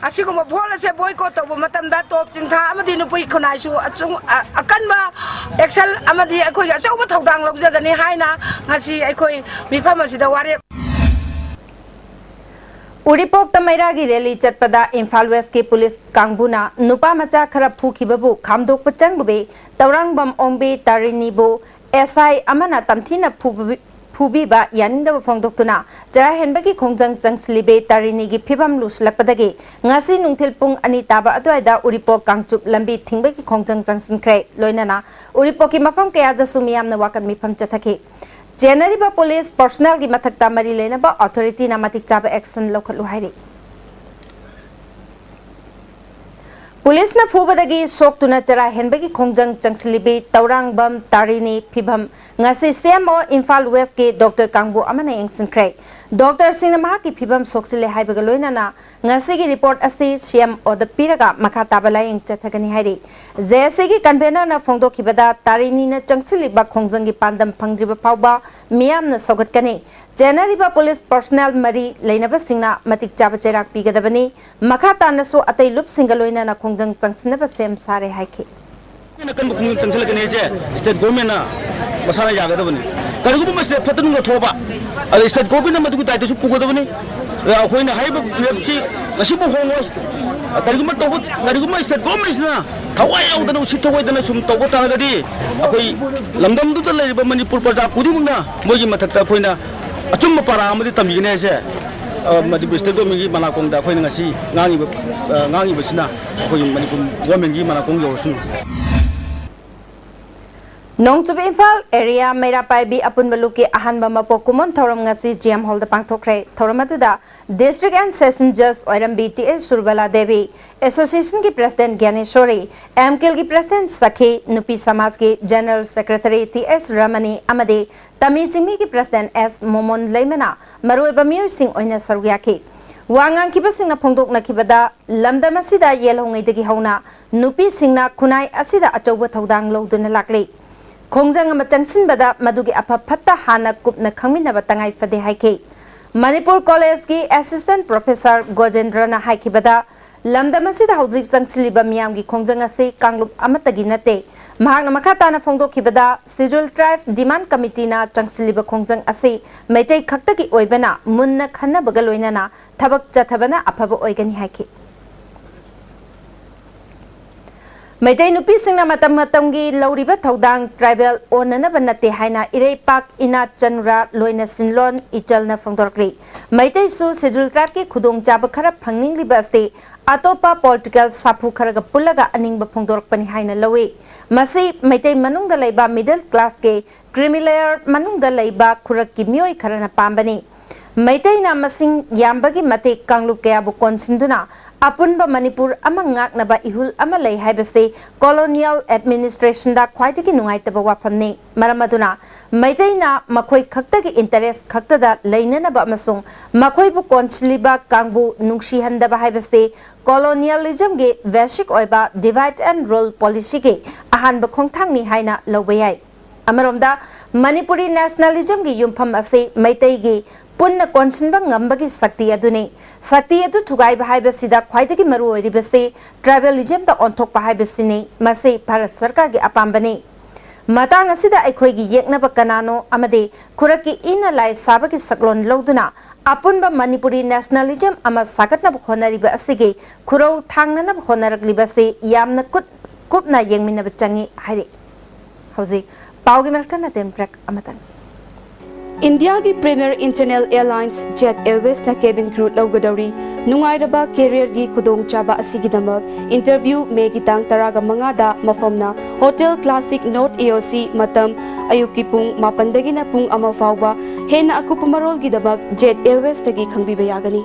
ꯑꯁꯤꯒꯨꯝꯕ ꯚꯣꯠ ꯑꯁꯦ boycott ꯇꯧꯕ ꯃꯇꯝꯗ ꯇꯣꯞ ꯆꯤꯡꯊꯥ ꯑꯃꯗꯤ ꯅꯨꯄꯤ ꯈꯨꯟꯅꯥꯏꯁꯨ ꯑꯆꯨ-, ꯑ-, ꯑꯀꯟꯕ action ꯑꯃꯗꯤ ꯑꯩꯈꯣꯏꯒꯤ ꯑꯆꯧꯕ ꯊꯧꯗꯥꯡ ꯂꯧꯖꯒꯅꯤ ꯍꯥꯏꯅ ꯉꯁꯤ ꯑꯩꯈꯣꯏ ꯃꯤꯐꯝ ꯑꯁꯤꯗ ꯋꯥꯔꯦꯞ ꯎꯔꯤꯄꯣꯛꯇ ꯃꯩꯔꯥꯒꯤ rally ꯆꯠꯄꯗ ꯏꯝꯐꯥꯜ ꯋꯦꯁꯀꯤ ꯄꯨꯂꯤꯁ ꯀꯥꯡꯕꯨꯅ ꯅꯨꯄꯥ ꯃꯆꯥ ꯈꯔ ꯐꯨꯈꯤꯕꯕꯨ ꯈꯥꯝꯗꯣꯛꯄ ꯆꯪꯂꯨꯕꯤ ꯇꯧꯔꯥꯡꯕꯝ ꯑꯣꯡꯕꯤ ꯇꯥꯔꯤꯅꯤꯕꯨ ꯑꯦꯁ ꯑꯥꯏ ꯑꯃꯅ ꯇꯝꯊꯤꯅ ꯐꯨꯕꯤ-, ꯐꯨꯕꯤꯕ ꯌꯥꯅꯤꯡꯗꯕ ꯐꯣꯡꯗꯣꯛꯇꯨꯅ ꯆꯔꯥ ꯍꯦꯟꯕꯒꯤ ꯈꯣꯡꯖꯪ ꯆꯪꯁꯤꯜꯂꯤꯕꯤ ꯇꯥꯔꯤꯅꯤꯒꯤ ꯐꯤꯕꯝ ꯂꯨꯁꯤꯜꯂꯛꯄꯗꯒꯤ ꯉꯁꯤ ꯅꯨꯡꯊꯤꯜ ꯄꯨꯡ ꯑꯅꯤ ꯇꯥꯕ ꯑꯗꯨꯋꯥꯏꯗ ꯎꯔꯤꯄꯣꯛ ꯀꯥꯡꯆꯨꯞ ꯂꯝꯕꯤ ꯊꯤꯡꯕꯒꯤ ꯈꯣꯡꯖꯪ ꯆꯪꯁꯤꯟꯈ꯭ꯔꯦ꯫ ꯂꯣꯏꯅꯅ ꯎꯔꯤꯄꯣꯛꯀꯤ ꯃꯐꯝ ꯀꯌꯥꯗꯁꯨ ꯃꯤꯌꯥꯝꯅ ꯋꯥꯀꯠ ꯃꯤꯐꯝ ꯆꯠꯊꯈꯤ꯫ ꯆꯦꯟꯅꯔꯤꯕ ꯄꯨꯂꯤꯁ personnelꯒꯤ ꯃꯊꯛꯇ ꯃꯔꯤ ꯂꯩꯅꯕ authorityꯅ ꯃꯇꯤꯛ ꯆꯥꯕ action ꯂꯧꯈꯠꯂꯨ ꯍꯥꯏꯔꯤ꯫ ꯄꯨꯂꯤꯁꯅ ꯐꯨꯕꯗꯒꯤ ꯁꯣꯛꯇꯨꯅ ꯆꯔꯥ ꯍꯦꯟꯕꯒꯤ ꯈꯣꯡꯖꯪ ꯆꯪꯁꯤꯜꯂꯤꯕꯤ ꯇꯧꯔꯥꯡꯕꯝ ꯇꯥꯔꯤꯅꯤ ꯐꯤꯕꯝ ꯉꯁꯤ ꯁꯤ ꯑꯦꯝ ꯑꯣ ꯏꯝꯐꯥꯜ ꯋꯦꯁꯀꯤ ꯗꯣꯛꯇꯔ ꯀꯥꯡꯕꯨ ꯑꯃꯅ ꯌꯦꯡꯁꯤꯟꯈ꯭ꯔꯦ꯫ ꯗꯣꯛꯇꯔꯁꯤꯡꯅ ꯃꯍꯥꯛꯀꯤ ꯐꯤꯕꯝ ꯁꯣꯛꯆꯤꯜꯂꯦ ꯍꯥꯏꯕꯒ ꯂꯣꯏꯅꯅ ꯉꯁꯤꯒꯤ ꯔꯤꯄꯣꯔꯠ ꯑꯁꯤ ꯁꯤ ꯑꯦꯝ ꯑꯣꯗ ꯄꯤꯔꯒ ꯃꯈꯥ ꯇꯥꯕ ꯂꯥꯌꯦꯡ ꯆꯠꯊꯒꯅꯤ ꯍꯥꯏꯔꯤ꯫ ꯖꯦ ꯑꯦꯁ ꯁꯤꯒꯤ ꯀꯟꯚꯦꯅꯔꯅ ꯐꯣꯡꯗꯣꯛꯈꯤꯕꯗ ꯇꯥꯔꯤꯅꯤꯅ ꯆꯪꯁꯤꯜꯂꯤꯕ ꯈꯣꯡꯖꯪꯒꯤ ꯄꯥꯟꯗꯝ ꯐꯪꯗ꯭ꯔꯤꯕ ꯐꯥꯎꯕ ꯃꯤꯌꯥꯝꯅ ꯁꯧꯒꯠꯀꯅꯤ꯫ ꯆꯦꯟꯅꯔꯤꯕ ꯄꯨꯂꯤꯁ ꯄꯔꯁꯣꯅꯦꯜ ꯃꯔꯤ ꯂꯩꯅꯕꯁꯤꯡꯅ ꯃꯇꯤꯛ ꯆꯥꯕ ꯆꯩꯔꯥꯛ ꯄꯤꯒꯗꯕꯅꯤ꯫ ꯃꯈꯥ ꯇꯥꯅꯁꯨ ꯑꯇꯩ ꯂꯨꯞꯁꯤꯡꯒ ꯂꯣꯏꯅꯅ ꯈꯣꯡꯖꯪ ꯆꯪꯁꯤꯟꯅꯕ ꯁꯦꯝ ꯁꯥꯔꯦ ꯍꯥꯏꯈꯤ꯫ ꯍꯦꯟꯅ ꯀꯟꯕ ꯈꯣꯡꯖꯪ ꯆꯪꯁꯤꯜꯂꯛꯀꯅꯤ ꯍꯥꯏꯁꯦ ꯁ꯭ꯇꯦꯠ ꯒꯣꯔꯃꯦꯟꯅ ꯃꯁꯥꯅ ꯌꯥꯒꯗꯕꯅꯤ꯫ ꯀꯔꯤꯒꯨꯝꯕ ꯁ꯭ꯇꯦꯠ ꯐꯠꯇ ꯅꯨꯡꯗ ꯊꯣꯛꯑꯕ, ꯑꯗ ꯁ꯭ꯇꯦꯠ ꯒꯣꯔꯃꯦꯟꯅ ꯃꯗꯨꯒꯤ ꯗꯥꯏꯇꯁꯨ ꯄꯨꯒꯗꯕꯅꯤ꯫ ꯑꯗ ꯑꯩꯈꯣꯏꯅ ꯍꯥꯏꯔꯤꯕ ꯐꯤꯔꯦꯞꯁꯤ ꯉꯁꯤꯕꯨ ꯍꯣꯡꯉꯣꯏ꯫ ꯀꯔꯤꯒꯨꯝꯕ ꯇꯧꯕ, ꯀꯔꯤꯒꯨꯝꯕ ꯁ꯭ꯇꯦꯠ ꯒꯣꯔꯃꯦꯟꯁꯤꯅ ꯊꯋꯥꯏ ꯌꯥꯎꯗꯅ, ꯎꯁꯤꯠ ꯊꯧꯑꯣꯏꯗꯅ ꯁꯨꯝ ꯇꯧꯕ ꯇꯥꯔꯒꯗꯤ ꯑꯩꯈꯣꯏ ꯂꯝꯗꯝꯗꯨꯗ ꯂꯩꯔꯤꯕ ꯃꯅꯤꯄꯨꯔ ꯄ꯭ꯔꯖꯥ ꯈꯨꯗꯤꯡꯃꯛꯅ ꯃꯣꯏꯒꯤ ꯃꯊꯛꯇ ꯑꯩꯈꯣꯏꯅ ꯑꯆꯨꯝꯕ ꯄꯥꯔꯥ ꯑꯃꯗꯤ ꯇꯝꯕꯤꯒꯅꯤ ꯍꯥꯏꯁꯦ, ꯑ, ꯃꯅꯤꯄꯨꯔ ꯁ꯭ꯇꯦꯠ ꯒꯣꯔꯃꯦꯟꯒꯤ ꯃꯅꯥꯀꯣꯡꯗ ꯑꯩꯈꯣꯏꯅ ꯉꯁꯤ ꯉꯥꯡꯉꯤꯕ, ꯑ, ꯉꯥꯡꯉꯤꯕꯁꯤꯅ ꯑꯩꯈꯣꯏꯒꯤ ꯃꯅꯤꯄꯨꯔ ꯒꯣꯔꯃꯦꯟꯒꯤ ꯃꯅꯥꯀꯣꯡ ꯌꯧꯔꯁꯅꯨ꯫ ꯅꯣꯡꯆꯨꯞ ꯏꯝꯐꯥꯜ ꯑꯦꯔꯤꯌꯥ ꯃꯩꯔꯥ ꯄꯥꯏꯕꯤ ꯑꯄꯨꯟꯕ ꯂꯨꯞꯀꯤ ꯑꯍꯥꯟꯕ ꯃꯄꯣꯛ ꯀꯨꯝꯑꯣꯟ ꯊꯧꯔꯝ ꯉꯁꯤ ꯖꯤ ꯑꯦꯝ ꯍꯣꯜꯗ ꯄꯥꯡꯊꯣꯛꯈ꯭ꯔꯦ꯫ ꯊꯧꯔꯝ ꯑꯗꯨꯗ District and Session Judge ꯑꯣꯏꯔꯝꯕꯤ T S Surabala Devi, Association ꯒꯤ President ꯒ꯭ꯌꯥꯅꯦꯁꯣꯔꯤ, ꯑꯦꯝ ꯀꯦꯜ ꯒꯤ President ꯁꯈꯤ, ꯅꯨꯄꯤ ꯁꯃꯥꯖꯀꯤ General Secretary T S Ramani ꯑꯃꯗꯤ ꯇꯃꯤ ꯆꯤꯡꯃꯤꯒꯤ President ꯑꯦꯁ ꯃꯣꯃꯣꯟ ꯂꯩꯃꯅ ꯃꯔꯨꯑꯣꯏꯕ ꯃꯤꯑꯣꯏꯁꯤꯡ ꯑꯣꯏꯅ ꯁꯔꯨꯛ ꯌꯥꯈꯤ꯫ ꯋꯥ ꯉꯥꯡꯈꯤꯕꯁꯤꯡꯅ ꯐꯣꯡꯗꯣꯛꯅꯈꯤꯕꯗ, ꯂꯝꯗꯝ ꯑꯁꯤꯗ ꯌꯦꯜꯍꯧꯉꯩꯗꯒꯤ ꯍꯧꯅ ꯅꯨꯄꯤꯁꯤꯡꯅ ꯈꯨꯟꯅꯥꯏ ꯑꯁꯤꯗ ꯑꯆꯧꯕ ꯊꯧꯗꯥꯡ ꯂꯧꯗꯨꯅ ꯂꯥꯛꯂꯤ꯫ ꯈꯣꯡꯖꯪ ꯑꯃ ꯆꯪꯁꯤꯟꯕꯗ ꯃꯗꯨꯒꯤ ꯑꯐ ꯐꯠꯇ ꯍꯥꯟꯅ ꯀꯨꯞꯅ ꯈꯪꯃꯤꯟꯅꯕ ꯇꯉꯥꯏ ꯐꯗꯦ ꯍꯥꯏꯈꯤ꯫ ꯃꯅꯤꯄꯨꯔ ꯀꯣꯂꯦꯖꯀꯤ Assistant Professor ꯒꯣꯖꯦꯟꯗ꯭ꯔꯅ ꯍꯥꯏꯈꯤꯕꯗ, ꯂꯝꯗꯝ ꯑꯁꯤꯗ ꯍꯧꯖꯤꯛ ꯆꯪꯁꯤꯜꯂꯤꯕ ꯃꯤꯌꯥꯝꯒꯤ ꯈꯣꯡꯖꯪ ꯑꯁꯤ ꯀꯥꯡꯂꯨꯞ ꯑꯃꯠꯇꯒꯤ ꯅꯠꯇꯦ꯫ ꯃꯍꯥꯛꯅ ꯃꯈꯥ ꯇꯥꯅ ꯐꯣꯡꯗꯣꯛꯈꯤꯕꯗ, Scheduled Tribe Demand Committee ꯅ ꯆꯪꯁꯤꯜꯂꯤꯕ ꯈꯣꯡꯖꯪ ꯑꯁꯤ ꯃꯩꯇꯩ ꯈꯛꯇꯒꯤ ꯑꯣꯏꯕꯅ ꯃꯨꯟꯅ ꯈꯟꯅꯕꯒ ꯂꯣꯏꯅꯅ ꯊꯕꯛ ꯆꯠꯊꯕꯅ ꯑꯐꯕ ꯑꯣꯏꯒꯅꯤ ꯍꯥꯏꯈꯤ꯫ ꯃꯩꯇꯩ ꯅꯨꯄꯤꯁꯤꯡꯅ ꯃꯇꯝ ꯃꯇꯝꯒꯤ ꯂꯧꯔꯤꯕ ꯊꯧꯗꯥꯡ ꯇ꯭ꯔꯥꯏꯕꯦꯜ ꯑꯣꯟꯅꯅꯕ ꯅꯠꯇꯦ ꯍꯥꯏꯅ ꯏꯔꯩꯄꯥꯛ ꯏꯅꯥꯠ ꯆꯅꯨꯔꯥ ꯂꯣꯏꯅ ꯁꯤꯟꯂꯣꯟ ꯏꯆꯜꯅ ꯐꯣꯡꯗꯣꯔꯛꯂꯤ꯫ ꯃꯩꯇꯩꯁꯨ Scheduled Tribe ꯀꯤ ꯈꯨꯗꯣꯡꯆꯥꯕ ꯈꯔ ꯐꯪꯅꯤꯡꯂꯤꯕ ꯑꯁꯤ ꯑꯇꯣꯞꯄ ꯄꯣꯂꯤꯇꯤꯀꯦꯜ ꯁꯥꯐꯨ ꯈꯔꯒ ꯄꯨꯜꯂꯒ ꯑꯅꯤꯡꯕ ꯐꯣꯡꯗꯣꯔꯛꯄꯅꯤ ꯍꯥꯏꯅ ꯂꯧꯏ꯫ ꯃꯁꯤ ꯃꯩꯇꯩ ꯃꯅꯨꯡꯗ ꯂꯩꯕ ꯃꯤꯗꯜ ꯀ꯭ꯂꯥꯁꯀꯤ ꯀ꯭ꯔꯤꯃꯤ ꯂꯦꯌꯔ ꯃꯅꯨꯡꯗ ꯂꯩꯕ ꯈꯨꯔꯛꯀꯤ ꯃꯤꯑꯣꯏ ꯈꯔꯅ ꯄꯥꯝꯕꯅꯤ꯫ ꯃꯩꯇꯩꯅ ꯃꯁꯤꯡ ꯌꯥꯝꯕꯒꯤ ꯃꯇꯤꯛ ꯀꯥꯡꯂꯨꯞ ꯀꯌꯥꯕꯨ ꯀꯣꯟꯁꯤꯟꯗꯨꯅ ꯑꯄꯨꯟꯕ ꯃꯅꯤꯄꯨꯔ ꯑꯃ ꯉꯥꯛꯅꯕ ꯏꯍꯨꯜ ꯑꯃ ꯂꯩ ꯍꯥꯏꯕꯁꯤ colonial administrationꯗ ꯈ꯭ꯋꯥꯏꯗꯒꯤ ꯅꯨꯡꯉꯥꯏꯇꯕ ꯋꯥꯐꯝꯅꯤ꯫ ꯃꯔꯝ ꯑꯗꯨꯅ ꯃꯩꯇꯩꯅ ꯃꯈꯣꯏ ꯈꯛꯇꯒꯤ interest ꯈꯛꯇꯗ ꯂꯩꯅꯅꯕ ꯑꯃꯁꯨꯡ ꯃꯈꯣꯏꯕꯨ ꯀꯣꯟꯁꯤꯜꯂꯤꯕ ꯀꯥꯡꯕꯨ ꯅꯨꯡꯁꯤꯍꯟꯗꯕ ꯍꯥꯏꯕꯁꯤ colonialismꯒꯤ basic ꯑꯣꯏꯕ divide and rule policyꯒꯤ ꯑꯍꯥꯟꯕ ꯈꯣꯡꯊꯥꯡꯅꯤ ꯍꯥꯏꯅ ꯂꯧꯕ ꯌꯥꯏ꯫ ꯑꯃꯔꯣꯝꯗ, ꯃꯅꯤꯄꯨꯔꯤ nationalismꯒꯤ ꯌꯨꯝꯐꯝ ꯑꯁꯤ ꯃꯩꯇꯩꯒꯤ ꯄꯨꯟꯅ ꯀꯣꯟꯁꯤꯟꯕ ꯉꯝꯕꯒꯤ ꯁꯛꯇꯤ ꯑꯗꯨꯅꯤ꯫ ꯁꯛꯇꯤ ꯑꯗꯨ ꯊꯨꯒꯥꯏꯕ ꯍꯥꯏꯕꯁꯤꯗ ꯈ꯭ꯋꯥꯏꯗꯒꯤ ꯃꯔꯨ ꯑꯣꯏꯔꯤꯕꯁꯤ tribalismꯗ ꯑꯣꯟꯊꯣꯛꯄ ꯍꯥꯏꯕꯁꯤꯅꯤ꯫ ꯃꯁꯤ ꯚꯥꯔꯠ ꯁꯔꯀꯥꯔꯒꯤ ꯑꯄꯥꯝꯕꯅꯤ꯫ ꯃꯇꯥꯡ ꯑꯁꯤꯗ ꯑꯩꯈꯣꯏꯒꯤ ꯌꯦꯛꯅꯕ ꯀꯅꯥꯅꯣ ꯑꯃꯗꯤ ꯈꯨꯔꯛꯀꯤ ꯏꯅ ꯂꯥꯏ ꯁꯥꯕꯒꯤ ꯁꯛꯂꯣꯟ ꯂꯧꯗꯨꯅ ꯑꯄꯨꯟꯕ ꯃꯅꯤꯄꯨꯔꯤ nationalism ꯑꯃ ꯁꯥꯒꯠꯅꯕ ꯍꯣꯠꯅꯔꯤꯕ ꯑꯁꯤꯒꯤ ꯈꯨꯔꯧ ꯊꯥꯡꯅꯅꯕ ꯍꯣꯠꯅꯔꯛꯂꯤꯕ ꯑꯁꯤ ꯌꯥꯝꯅ ꯀꯨꯞ-, ꯀꯨꯞꯅ ꯌꯦꯡꯃꯤꯟꯅꯕ ꯆꯪꯏ ꯍꯥꯏꯔꯤ꯫ ꯍꯧꯖꯤꯛ ꯄꯥꯎꯒꯤ ꯃꯔꯛꯇ ꯅꯇꯦꯟ break ꯑꯃꯇꯪ꯫ ꯏꯟꯗꯤꯌꯥꯒꯤ Premier Internal Airlines Jet Airwaysꯅ cabin crew ꯂꯧꯒꯗꯧꯔꯤ꯫ ꯅꯨꯡꯉꯥꯏꯔꯕ careerꯒꯤ ꯈꯨꯗꯣꯡꯆꯥꯕ ꯑꯁꯤꯒꯤꯗꯃꯛ interview Mayꯒꯤ ꯇꯥꯡ ꯇꯔꯥꯒ ꯃꯉꯥꯗ, ꯃꯐꯝꯅ Hotel Classic North AOC, ꯃꯇꯝ ꯑꯌꯨꯛꯀꯤ ꯄꯨꯡ ꯃꯥꯄꯟꯗꯒꯤꯅ ꯄꯨꯡ ꯑꯃ ꯐꯥꯎꯕ꯫ ꯍꯦꯟꯅ ꯑꯀꯨꯞꯄ ꯃꯔꯣꯜꯒꯤꯗꯃꯛ Jet Airwaysꯇꯒꯤ ꯈꯪꯕꯤꯕ ꯌꯥꯒꯅꯤ꯫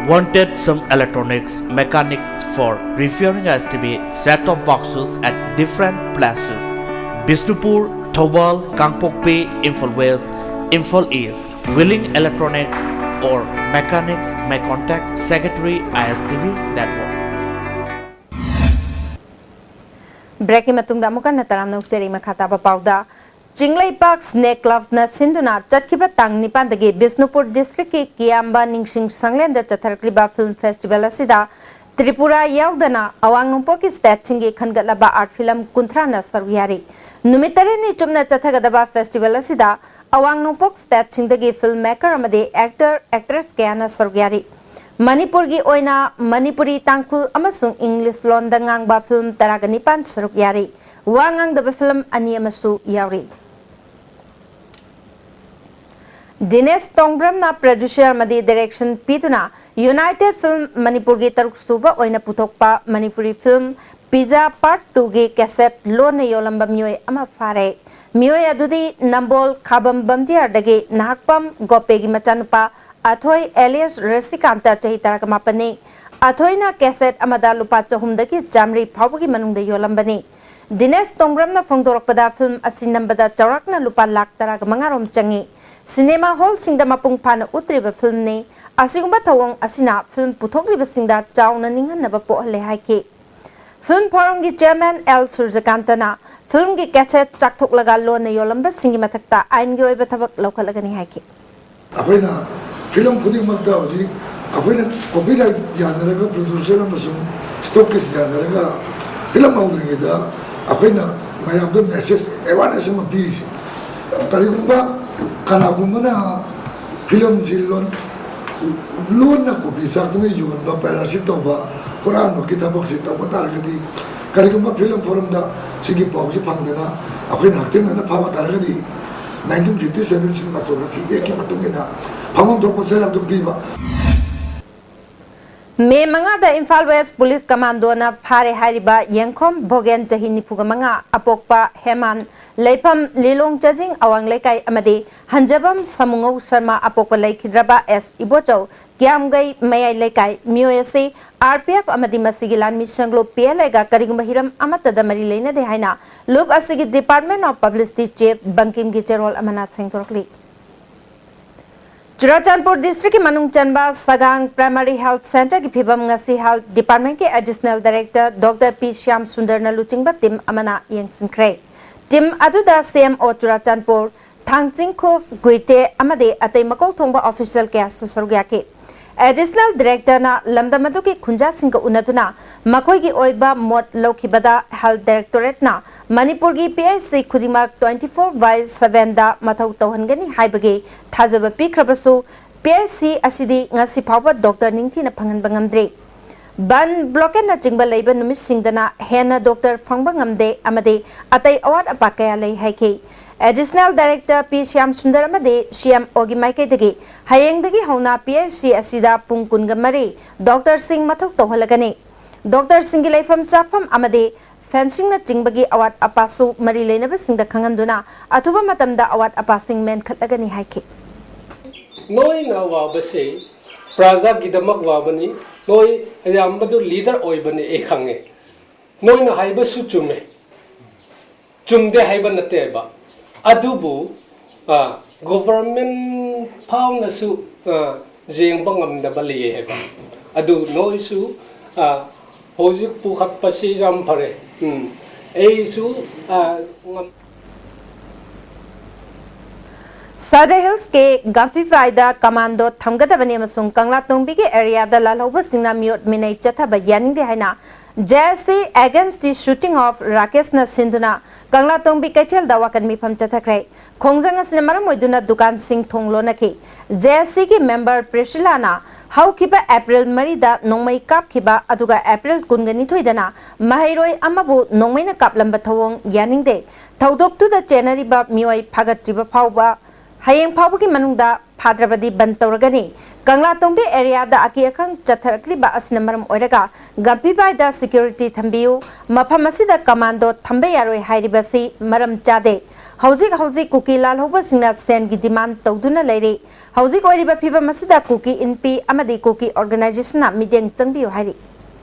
Wanted some electronics mechanics for repairing S T V set-top boxes at different places: Bishnupur, Thoubal, Kangpokpi, Imphal West, Imphal East. Willing electronics or mechanics may contact Secretary I S T V Network. Breakꯀꯤ ꯃꯇꯨꯡꯗ ꯑꯃꯨꯛ ꯍꯟꯅ ꯇꯔꯥꯝꯅ ꯑꯣꯛꯆꯔꯤ꯫ ꯃꯈꯥ ꯇꯥꯕ ꯄꯥꯎꯗ, ꯆꯤꯡꯂꯩꯄꯥꯛ Snake Clubꯅ ꯁꯤꯟꯗꯨꯅ ꯆꯠꯈꯤꯕ ꯇꯥꯡ ꯅꯤꯄꯥꯟꯗꯒꯤ ꯕꯤꯁꯅꯨꯄꯨꯔ districtꯀꯤ ꯀꯤꯌꯥꯝꯕ ꯅꯤꯡꯁꯤꯡ ꯁꯪꯂꯦꯟꯗ ꯆꯠꯊꯔꯛꯂꯤꯕ film festival ꯑꯁꯤꯗ ꯇ꯭ꯔꯤꯄꯨꯔꯥ ꯌꯥꯎꯗꯅ ꯑꯋꯥꯡ ꯅꯣꯡꯄꯣꯛꯀꯤ stateꯁꯤꯡꯒꯤ ꯈꯟꯒꯠꯂꯕ art film ꯀꯨꯟꯊ꯭ꯔꯥꯅ ꯁꯔꯨꯛ ꯌꯥꯔꯤ꯫ ꯅꯨꯃꯤꯠ ꯇꯔꯦꯠꯅꯤ ꯆꯨꯞꯅ ꯆꯠꯊꯒꯗꯕ festival ꯑꯁꯤꯗ ꯑꯋꯥꯡ ꯅꯣꯡꯄꯣꯛ stateꯁꯤꯡꯗꯒꯤ filmmaker ꯑꯃꯗꯤ actor, actress ꯀꯌꯥꯅ ꯁꯔꯨꯛ ꯌꯥꯔꯤ꯫ ꯃꯅꯤꯄꯨꯔꯒꯤ ꯑꯣꯏꯅ ꯃꯅꯤꯄꯨꯔꯤ, ꯇꯥꯡꯈꯨꯜ ꯑꯃꯁꯨꯡ English ꯂꯣꯟꯗ ꯉꯥꯡꯕ film ꯇꯔꯥꯒ ꯅꯤꯄꯥꯟ ꯁꯔꯨꯛ ꯌꯥꯔꯤ꯫ ꯋꯥ ꯉꯥꯡꯗꯕ film ꯑꯅꯤ ꯑꯃꯁꯨ ꯌꯥꯎꯔꯤ꯫ ꯗꯤꯅꯦꯁ ꯇꯣꯡꯕ꯭ꯔꯝꯅ producer ꯑꯃꯗꯤ direction ꯄꯤꯗꯨꯅ United Film ꯃꯅꯤꯄꯨꯔꯒꯤ ꯇꯔꯨꯛ ꯁꯨꯕ ꯑꯣꯏꯅ ꯄꯨꯊꯣꯛꯄ Manipuri film Pizza Part Twoꯒꯤ cassette ꯂꯣꯟꯅ ꯌꯣꯜꯂꯝꯕ ꯃꯤꯑꯣꯏ ꯑꯃ ꯐꯥꯔꯦ꯫ ꯃꯤꯑꯣꯏ ꯑꯗꯨꯗꯤ ꯅꯝꯕꯣꯜ ꯈꯥꯕꯝ ꯕꯝꯗꯤꯌꯥꯔꯗꯒꯤ ꯅꯍꯥꯛꯄꯝ ꯒꯣꯄꯦꯒꯤ ꯃꯆꯥꯅꯨꯄꯥ ꯑꯊꯣꯏ alias ꯔꯁꯤꯀꯥꯟꯇ, ꯆꯍꯤ ꯇꯔꯥꯃꯥꯄꯟꯅꯤ꯫ ꯑꯊꯣꯏꯅ cassette ꯑꯃꯗ ꯂꯨꯄꯥ ꯆꯍꯨꯝꯗꯒꯤ ꯆꯥꯃꯔꯤ ꯐꯥꯎꯕꯒꯤ ꯃꯅꯨꯡꯗ ꯌꯣꯜꯂꯝꯕꯅꯤ꯫ ꯗꯤꯅꯦꯁ ꯇꯣꯡꯕ꯭ꯔꯝꯅ ꯐꯣꯡꯗꯣꯔꯛꯄꯗ, film ꯑꯁꯤ ꯅꯝꯕꯗ ꯆꯥꯎꯔꯥꯛꯅ ꯂꯨꯄꯥ ꯂꯥꯈ ꯇꯔꯥꯒ ꯃꯉꯥ ꯔꯣꯝ ꯆꯪꯏ꯫ Cinema hallꯁꯤꯡꯗ ꯃꯄꯨꯡ ꯐꯥꯅ ꯎꯠꯇ꯭ꯔꯤꯕ filmꯅꯤ꯫ ꯑꯁꯤꯒꯨꯝꯕ ꯊꯧꯑꯣꯡ ꯑꯁꯤꯅ film ꯄꯨꯊꯣꯛꯂꯤꯕꯁꯤꯡꯗ ꯆꯥꯎꯅ ꯅꯤꯡꯍꯟꯅꯕ ꯄꯣꯛꯍꯜꯂꯦ ꯍꯥꯏꯈꯤ꯫ Film forumꯒꯤ chairman ꯑꯦꯜ ꯁꯨꯔꯖꯀꯥꯟꯇꯅ filmꯒꯤ cassette ꯆꯥꯛꯊꯣꯛꯂꯒ ꯂꯣꯟꯅ ꯌꯣꯜꯂꯝꯕꯁꯤꯡꯒꯤ ꯃꯊꯛꯇ ꯑꯥꯏꯟꯒꯤ ꯑꯣꯏꯕ ꯊꯕꯛ ꯂꯧꯈꯠꯂꯒꯅꯤ ꯍꯥꯏꯈꯤ꯫ ꯑꯩꯈꯣꯏꯅ film ꯈꯨꯗꯤꯡꯃꯛꯇ ꯍꯧꯖꯤꯛ ꯑꯩꯈꯣꯏꯅ copyright ꯌꯥꯅꯔꯒ, producer ꯑꯃꯁꯨꯡ stockist ꯌꯥꯅꯔꯒ film ꯍꯧꯗ꯭ꯔꯤꯉꯩꯗ ꯑꯩꯈꯣꯏꯅ ꯃꯌꯥꯝꯗ message, awareness ꯑꯃ ꯄꯤꯔꯤꯁꯦ꯫ ꯀꯔꯤꯒꯨꯝꯕ ꯀꯅꯥꯒꯨꯝꯕꯅ filmꯁꯤ ꯂꯣꯟ, ꯂꯣꯟꯅ copy ꯆꯥꯛꯇꯅ ꯌꯣꯟꯕ, piracy ꯇꯧꯕ, ꯍꯨꯔꯥꯟꯕꯒꯤ ꯊꯕꯛꯁꯤ ꯇꯧꯕ ꯇꯥꯔꯒꯗꯤ, ꯀꯔꯤꯒꯨꯝꯕ film forumꯗ ꯁꯤꯒꯤ ꯄꯥꯎꯁꯤ ꯐꯪꯗꯅ ꯑꯩꯈꯣꯏꯅ ꯍꯛꯊꯦꯡꯅꯅ ꯐꯥꯕ ꯇꯥꯔꯒꯗꯤ, nineteen fifty seven cinematography actꯀꯤ ꯃꯇꯨꯡ ꯏꯟꯅ ꯐꯪꯐꯝ ꯊꯣꯛꯄ ꯆꯩꯔꯥꯛꯇꯨ ꯄꯤꯕ꯫ ꯃꯦ ꯃꯉꯥꯗ ꯏꯝꯐꯥꯜ West Police Commandoꯅ ꯐꯥꯔꯦ ꯍꯥꯏꯔꯤꯕ ꯌꯦꯡꯈꯣꯝ ꯚꯣꯒꯦꯟ, ꯆꯍꯤ ꯅꯤꯐꯨꯒ ꯃꯉꯥ, ꯑꯄꯣꯛꯄ ꯍꯦꯃꯥꯟ, ꯂꯩꯐꯝ ꯂꯤꯂꯣꯡ ꯆꯥꯖꯤꯡ ꯑꯋꯥꯡ ꯂꯩꯀꯥꯏ ꯑꯃꯗꯤ ꯍꯟꯖꯕꯝ ꯁꯃꯨꯉꯧ ꯁꯔꯃ, ꯑꯄꯣꯛꯄ ꯂꯩꯈꯤꯗ꯭ꯔꯕ ꯑꯦꯁ ꯏꯕꯣꯆꯧ, ꯀ꯭ꯌꯥꯝꯒꯩ ꯃꯌꯥꯏ ꯂꯩꯀꯥꯏ, ꯃꯤꯑꯣꯏ ꯑꯁꯤ ꯑꯥꯔ ꯄꯤ ꯑꯦꯐ ꯑꯃꯗꯤ ꯃꯁꯤꯒꯤ ꯂꯥꯟꯃꯤ ꯁꯪꯂꯨꯞ ꯄꯤ ꯑꯦꯜ ꯑꯦꯒ ꯀꯔꯤꯒꯨꯝꯕ ꯍꯤꯔꯝ ꯑꯃꯠꯇꯗ ꯃꯔꯤ ꯂꯩꯅꯗꯦ ꯍꯥꯏꯅ ꯂꯨꯞ ꯑꯁꯤꯒꯤ Department of Publicity Chief ꯕꯪꯀꯤꯝꯒꯤ ꯆꯦꯔꯣꯜ ꯑꯃꯅ ꯁꯦꯡꯗꯣꯔꯛꯂꯤ꯫ ꯆꯨꯔꯥꯆꯥꯟꯄꯨꯔ districtꯀꯤ ꯃꯅꯨꯡ ꯆꯟꯕ ꯁꯒꯥꯡ Primary Health Centreꯒꯤ ꯐꯤꯕꯝ ꯉꯁꯤ Health Departmentꯀꯤ Additional Director Doctor ꯄꯤ ꯁ꯭ꯌꯥꯝ ꯁꯨꯟꯗꯔꯅ ꯂꯨꯆꯤꯡꯕ team ꯑꯃꯅ ꯌꯦꯡꯁꯤꯟꯈ꯭ꯔꯦ꯫ Team ꯑꯗꯨꯗ ꯁꯤ ꯑꯦꯝ ꯑꯣ ꯆꯨꯔꯥꯆꯥꯟꯄꯨꯔ, ꯊꯥꯡꯆꯤꯡꯈꯨꯜ ꯒꯨꯏꯇꯦ ꯑꯃꯗꯤ ꯑꯇꯩ ꯃꯀꯣꯛ ꯊꯣꯡꯕ official ꯀꯌꯥꯁꯨ ꯁꯔꯨꯛ ꯌꯥꯈꯤ꯫ Additional Directorꯅ ꯂꯝꯗꯝ ꯑꯗꯨꯒꯤ ꯈꯨꯟꯖꯥꯁꯤꯡꯒ ꯎꯅꯗꯨꯅ ꯃꯈꯣꯏꯒꯤ ꯑꯣꯏꯕ ꯃꯣꯠ ꯂꯧꯈꯤꯕꯗ, Health Directorateꯅ ꯃꯅꯤꯄꯨꯔꯒꯤ P H C ꯈꯨꯗꯤꯡꯃꯛ twenty four by sevenꯗ ꯃꯊꯧ ꯇꯧꯍꯟꯒꯅꯤ ꯍꯥꯏꯕꯒꯤ ꯊꯥꯖꯕ ꯄꯤꯈ꯭ꯔꯕꯁꯨ, P H C ꯑꯁꯤꯗꯤ ꯉꯁꯤ ꯐꯥꯎꯕ doctor ꯅꯤꯡꯊꯤꯅ ꯐꯪꯍꯟꯕ ꯉꯝꯗ꯭ꯔꯤ꯫ ꯕꯟ, blockadeꯅꯆꯤꯡꯕ ꯂꯩꯕ ꯅꯨꯃꯤꯠꯁꯤꯡꯗꯅ ꯍꯦꯟꯅ doctor ꯐꯪꯕ ꯉꯝꯗꯦ ꯑꯃꯗꯤ ꯑꯇꯩ ꯑꯋꯥꯠ ꯑꯄꯥ ꯀꯌꯥ ꯂꯩ ꯍꯥꯏꯈꯤ꯫ Additional Director ꯄꯤ ꯁ꯭ꯌꯥꯝ ꯁꯨꯟꯗꯔ ꯑꯃꯗꯤ C M Oꯒꯤ ꯃꯥꯏꯀꯩꯗꯒꯤ ꯍꯌꯦꯡꯗꯒꯤ ꯍꯧꯅ P H C ꯑꯁꯤꯗ ꯄꯨꯡ ꯀꯨꯟꯒ ꯃꯔꯤ doctorꯁꯤꯡ ꯃꯊꯧ ꯇꯧꯍꯜꯂꯒꯅꯤ꯫ Doctorꯁꯤꯡꯒꯤ ꯂꯩꯐꯝ ꯆꯥꯐꯝ ꯑꯃꯗꯤ fencingꯅꯆꯤꯡꯕꯒꯤ ꯑꯋꯥꯠ ꯑꯄꯥꯁꯨ ꯃꯔꯤ ꯂꯩꯅꯕꯁꯤꯡꯗ ꯈꯪꯍꯟꯗꯨꯅ ꯑꯊꯨꯕ ꯃꯇꯝꯗ ꯑꯋꯥꯠ ꯑꯄꯥꯁꯤꯡ ꯃꯦꯟꯈꯠꯂꯒꯅꯤ ꯍꯥꯏꯈꯤ꯫ ꯅꯣꯏꯅ ꯋꯥꯕꯁꯦ ꯄ꯭ꯔꯖꯥꯒꯤꯗꯃꯛ ꯋꯥꯕꯅꯤ꯫ ꯅꯣꯏ ꯑꯌꯥꯝꯕꯗꯨ ꯂꯤꯗꯔ ꯑꯣꯏꯕꯅꯤ, ꯑꯩ ꯈꯪꯉꯦ꯫ ꯅꯣꯏꯅ ꯍꯥꯏꯕꯁꯨ ꯆꯨꯝꯃꯦ, ꯆꯨꯝꯗꯦ ꯍꯥꯏꯕ ꯅꯠꯇꯦꯕ꯫ ꯑꯗꯨꯕꯨ, ꯑ, ꯒꯣꯚꯔꯟꯃꯦꯟ ꯐꯥꯎꯅꯁꯨ, ꯑ, ꯌꯦꯡꯕ ꯉꯝꯗꯕ ꯂꯩꯌꯦ ꯍꯥꯏꯕ꯫ ꯑꯗꯨ ꯅꯣꯏꯁꯨ, ꯑ, ꯍꯧꯖꯤꯛ ꯄꯨꯈꯠꯄꯁꯤ ꯌꯥꯝ ꯐꯔꯦ꯫ ꯎꯝ꯫ ꯑꯩꯁꯨ, ꯑ, ꯉꯝ- ꯁꯥꯗꯔ ꯍꯤꯜꯁꯀꯤ ꯒꯝꯐꯤꯕꯥꯏꯗ ꯀꯃꯥꯟꯗꯣ ꯊꯝꯒꯗꯕꯅꯤ ꯑꯃꯁꯨꯡ ꯀꯪꯂꯥꯇꯣꯡꯕꯤꯒꯤ ꯑꯦꯔꯤꯌꯥꯗ ꯂꯥꯜꯍꯧꯕꯁꯤꯡꯅ ꯃꯤꯑꯣꯠ ꯃꯤꯅꯩ ꯆꯠꯊꯕ ꯌꯥꯅꯤꯡꯗꯦ ꯍꯥꯏꯅ J S C Against the Shooting of Rakeshꯅ ꯁꯤꯟꯗꯨꯅ ꯀꯪꯂꯥꯇꯣꯡꯕꯤ ꯀꯩꯊꯦꯜꯗ ꯋꯥꯀꯠ ꯃꯤꯐꯝ ꯆꯠꯊꯈ꯭ꯔꯦ꯫ ꯈꯣꯡꯖꯪ ꯑꯁꯤꯅ ꯃꯔꯝ ꯑꯣꯏꯗꯨꯅ ꯗꯨꯀꯥꯟꯁꯤꯡ ꯊꯣꯡ ꯂꯣꯟꯅꯈꯤ꯫ J S Cꯒꯤ ꯃꯦꯝꯕꯔ ꯄ꯭ꯔꯤꯁꯤꯂꯥꯅ ꯍꯧꯈꯤꯕ ꯑꯦꯄ꯭ꯔꯤꯜ ꯃꯔꯤꯗ ꯅꯣꯡꯃꯩ ꯀꯥꯞꯈꯤꯕ ꯑꯗꯨꯒ ꯑꯦꯄ꯭ꯔꯤꯜ ꯀꯨꯟꯒ ꯅꯤꯊꯣꯏꯗꯅ ꯃꯍꯩꯔꯣꯏ ꯑꯃꯕꯨ ꯅꯣꯡꯃꯩꯅ ꯀꯥꯞꯂꯝꯕ ꯊꯧꯑꯣꯡ ꯌꯥꯅꯤꯡꯗꯦ꯫ ꯊꯧꯗꯣꯛꯇꯨꯗ ꯆꯦꯟꯅꯔꯤꯕ ꯃꯤꯑꯣꯏ ꯐꯥꯒꯠꯇ꯭ꯔꯤꯕ ꯐꯥꯎꯕ, ꯍꯌꯦꯡ ꯐꯥꯎꯕꯒꯤ ꯃꯅꯨꯡꯗ ꯐꯥꯗ꯭ꯔꯕꯗꯤ ꯕꯟ ꯇꯧꯔꯒꯅꯤ꯫ ꯀꯪꯂꯥꯇꯣꯡꯕꯤ ꯑꯦꯔꯤꯌꯥꯗ ꯑꯀꯤ ꯑꯈꯪ ꯆꯠꯊꯔꯛꯂꯤꯕ ꯑꯁꯤꯅ ꯃꯔꯝ ꯑꯣꯏꯔꯒ ꯒꯝꯐꯤꯕꯥꯏꯗ ꯁꯦꯀ꯭ꯌꯨꯔꯤꯇꯤ ꯊꯝꯕꯤꯌꯨ, ꯃꯐꯝ ꯑꯁꯤꯗ ꯀꯃꯥꯟꯗꯣ ꯊꯝꯕ ꯌꯥꯔꯣꯏ ꯍꯥꯏꯔꯤꯕꯁꯤ ꯃꯔꯝ ꯆꯥꯗꯦ꯫ ꯍꯧꯖꯤꯛ ꯍꯧꯖꯤꯛ ꯀꯨꯀꯤ ꯂꯥꯜꯍꯧꯕꯁꯤꯡꯅ ꯁꯦꯟꯒꯤ ꯗꯤꯃꯥꯟ ꯇꯧꯗꯨꯅ ꯂꯩꯔꯤ꯫ ꯍꯧꯖꯤꯛ ꯑꯣꯏꯔꯤꯕ ꯐꯤꯕꯝ ꯑꯁꯤꯗ ꯀꯨꯀꯤ ꯏꯟꯄꯤ ꯑꯃꯗꯤ ꯀꯨꯀꯤ ꯑꯣꯔꯒꯅꯥꯏꯖꯦꯁꯟꯅ ꯃꯤꯠꯌꯦꯡ ꯆꯪꯕꯤꯌꯨ ꯍꯥꯏꯔꯤ꯫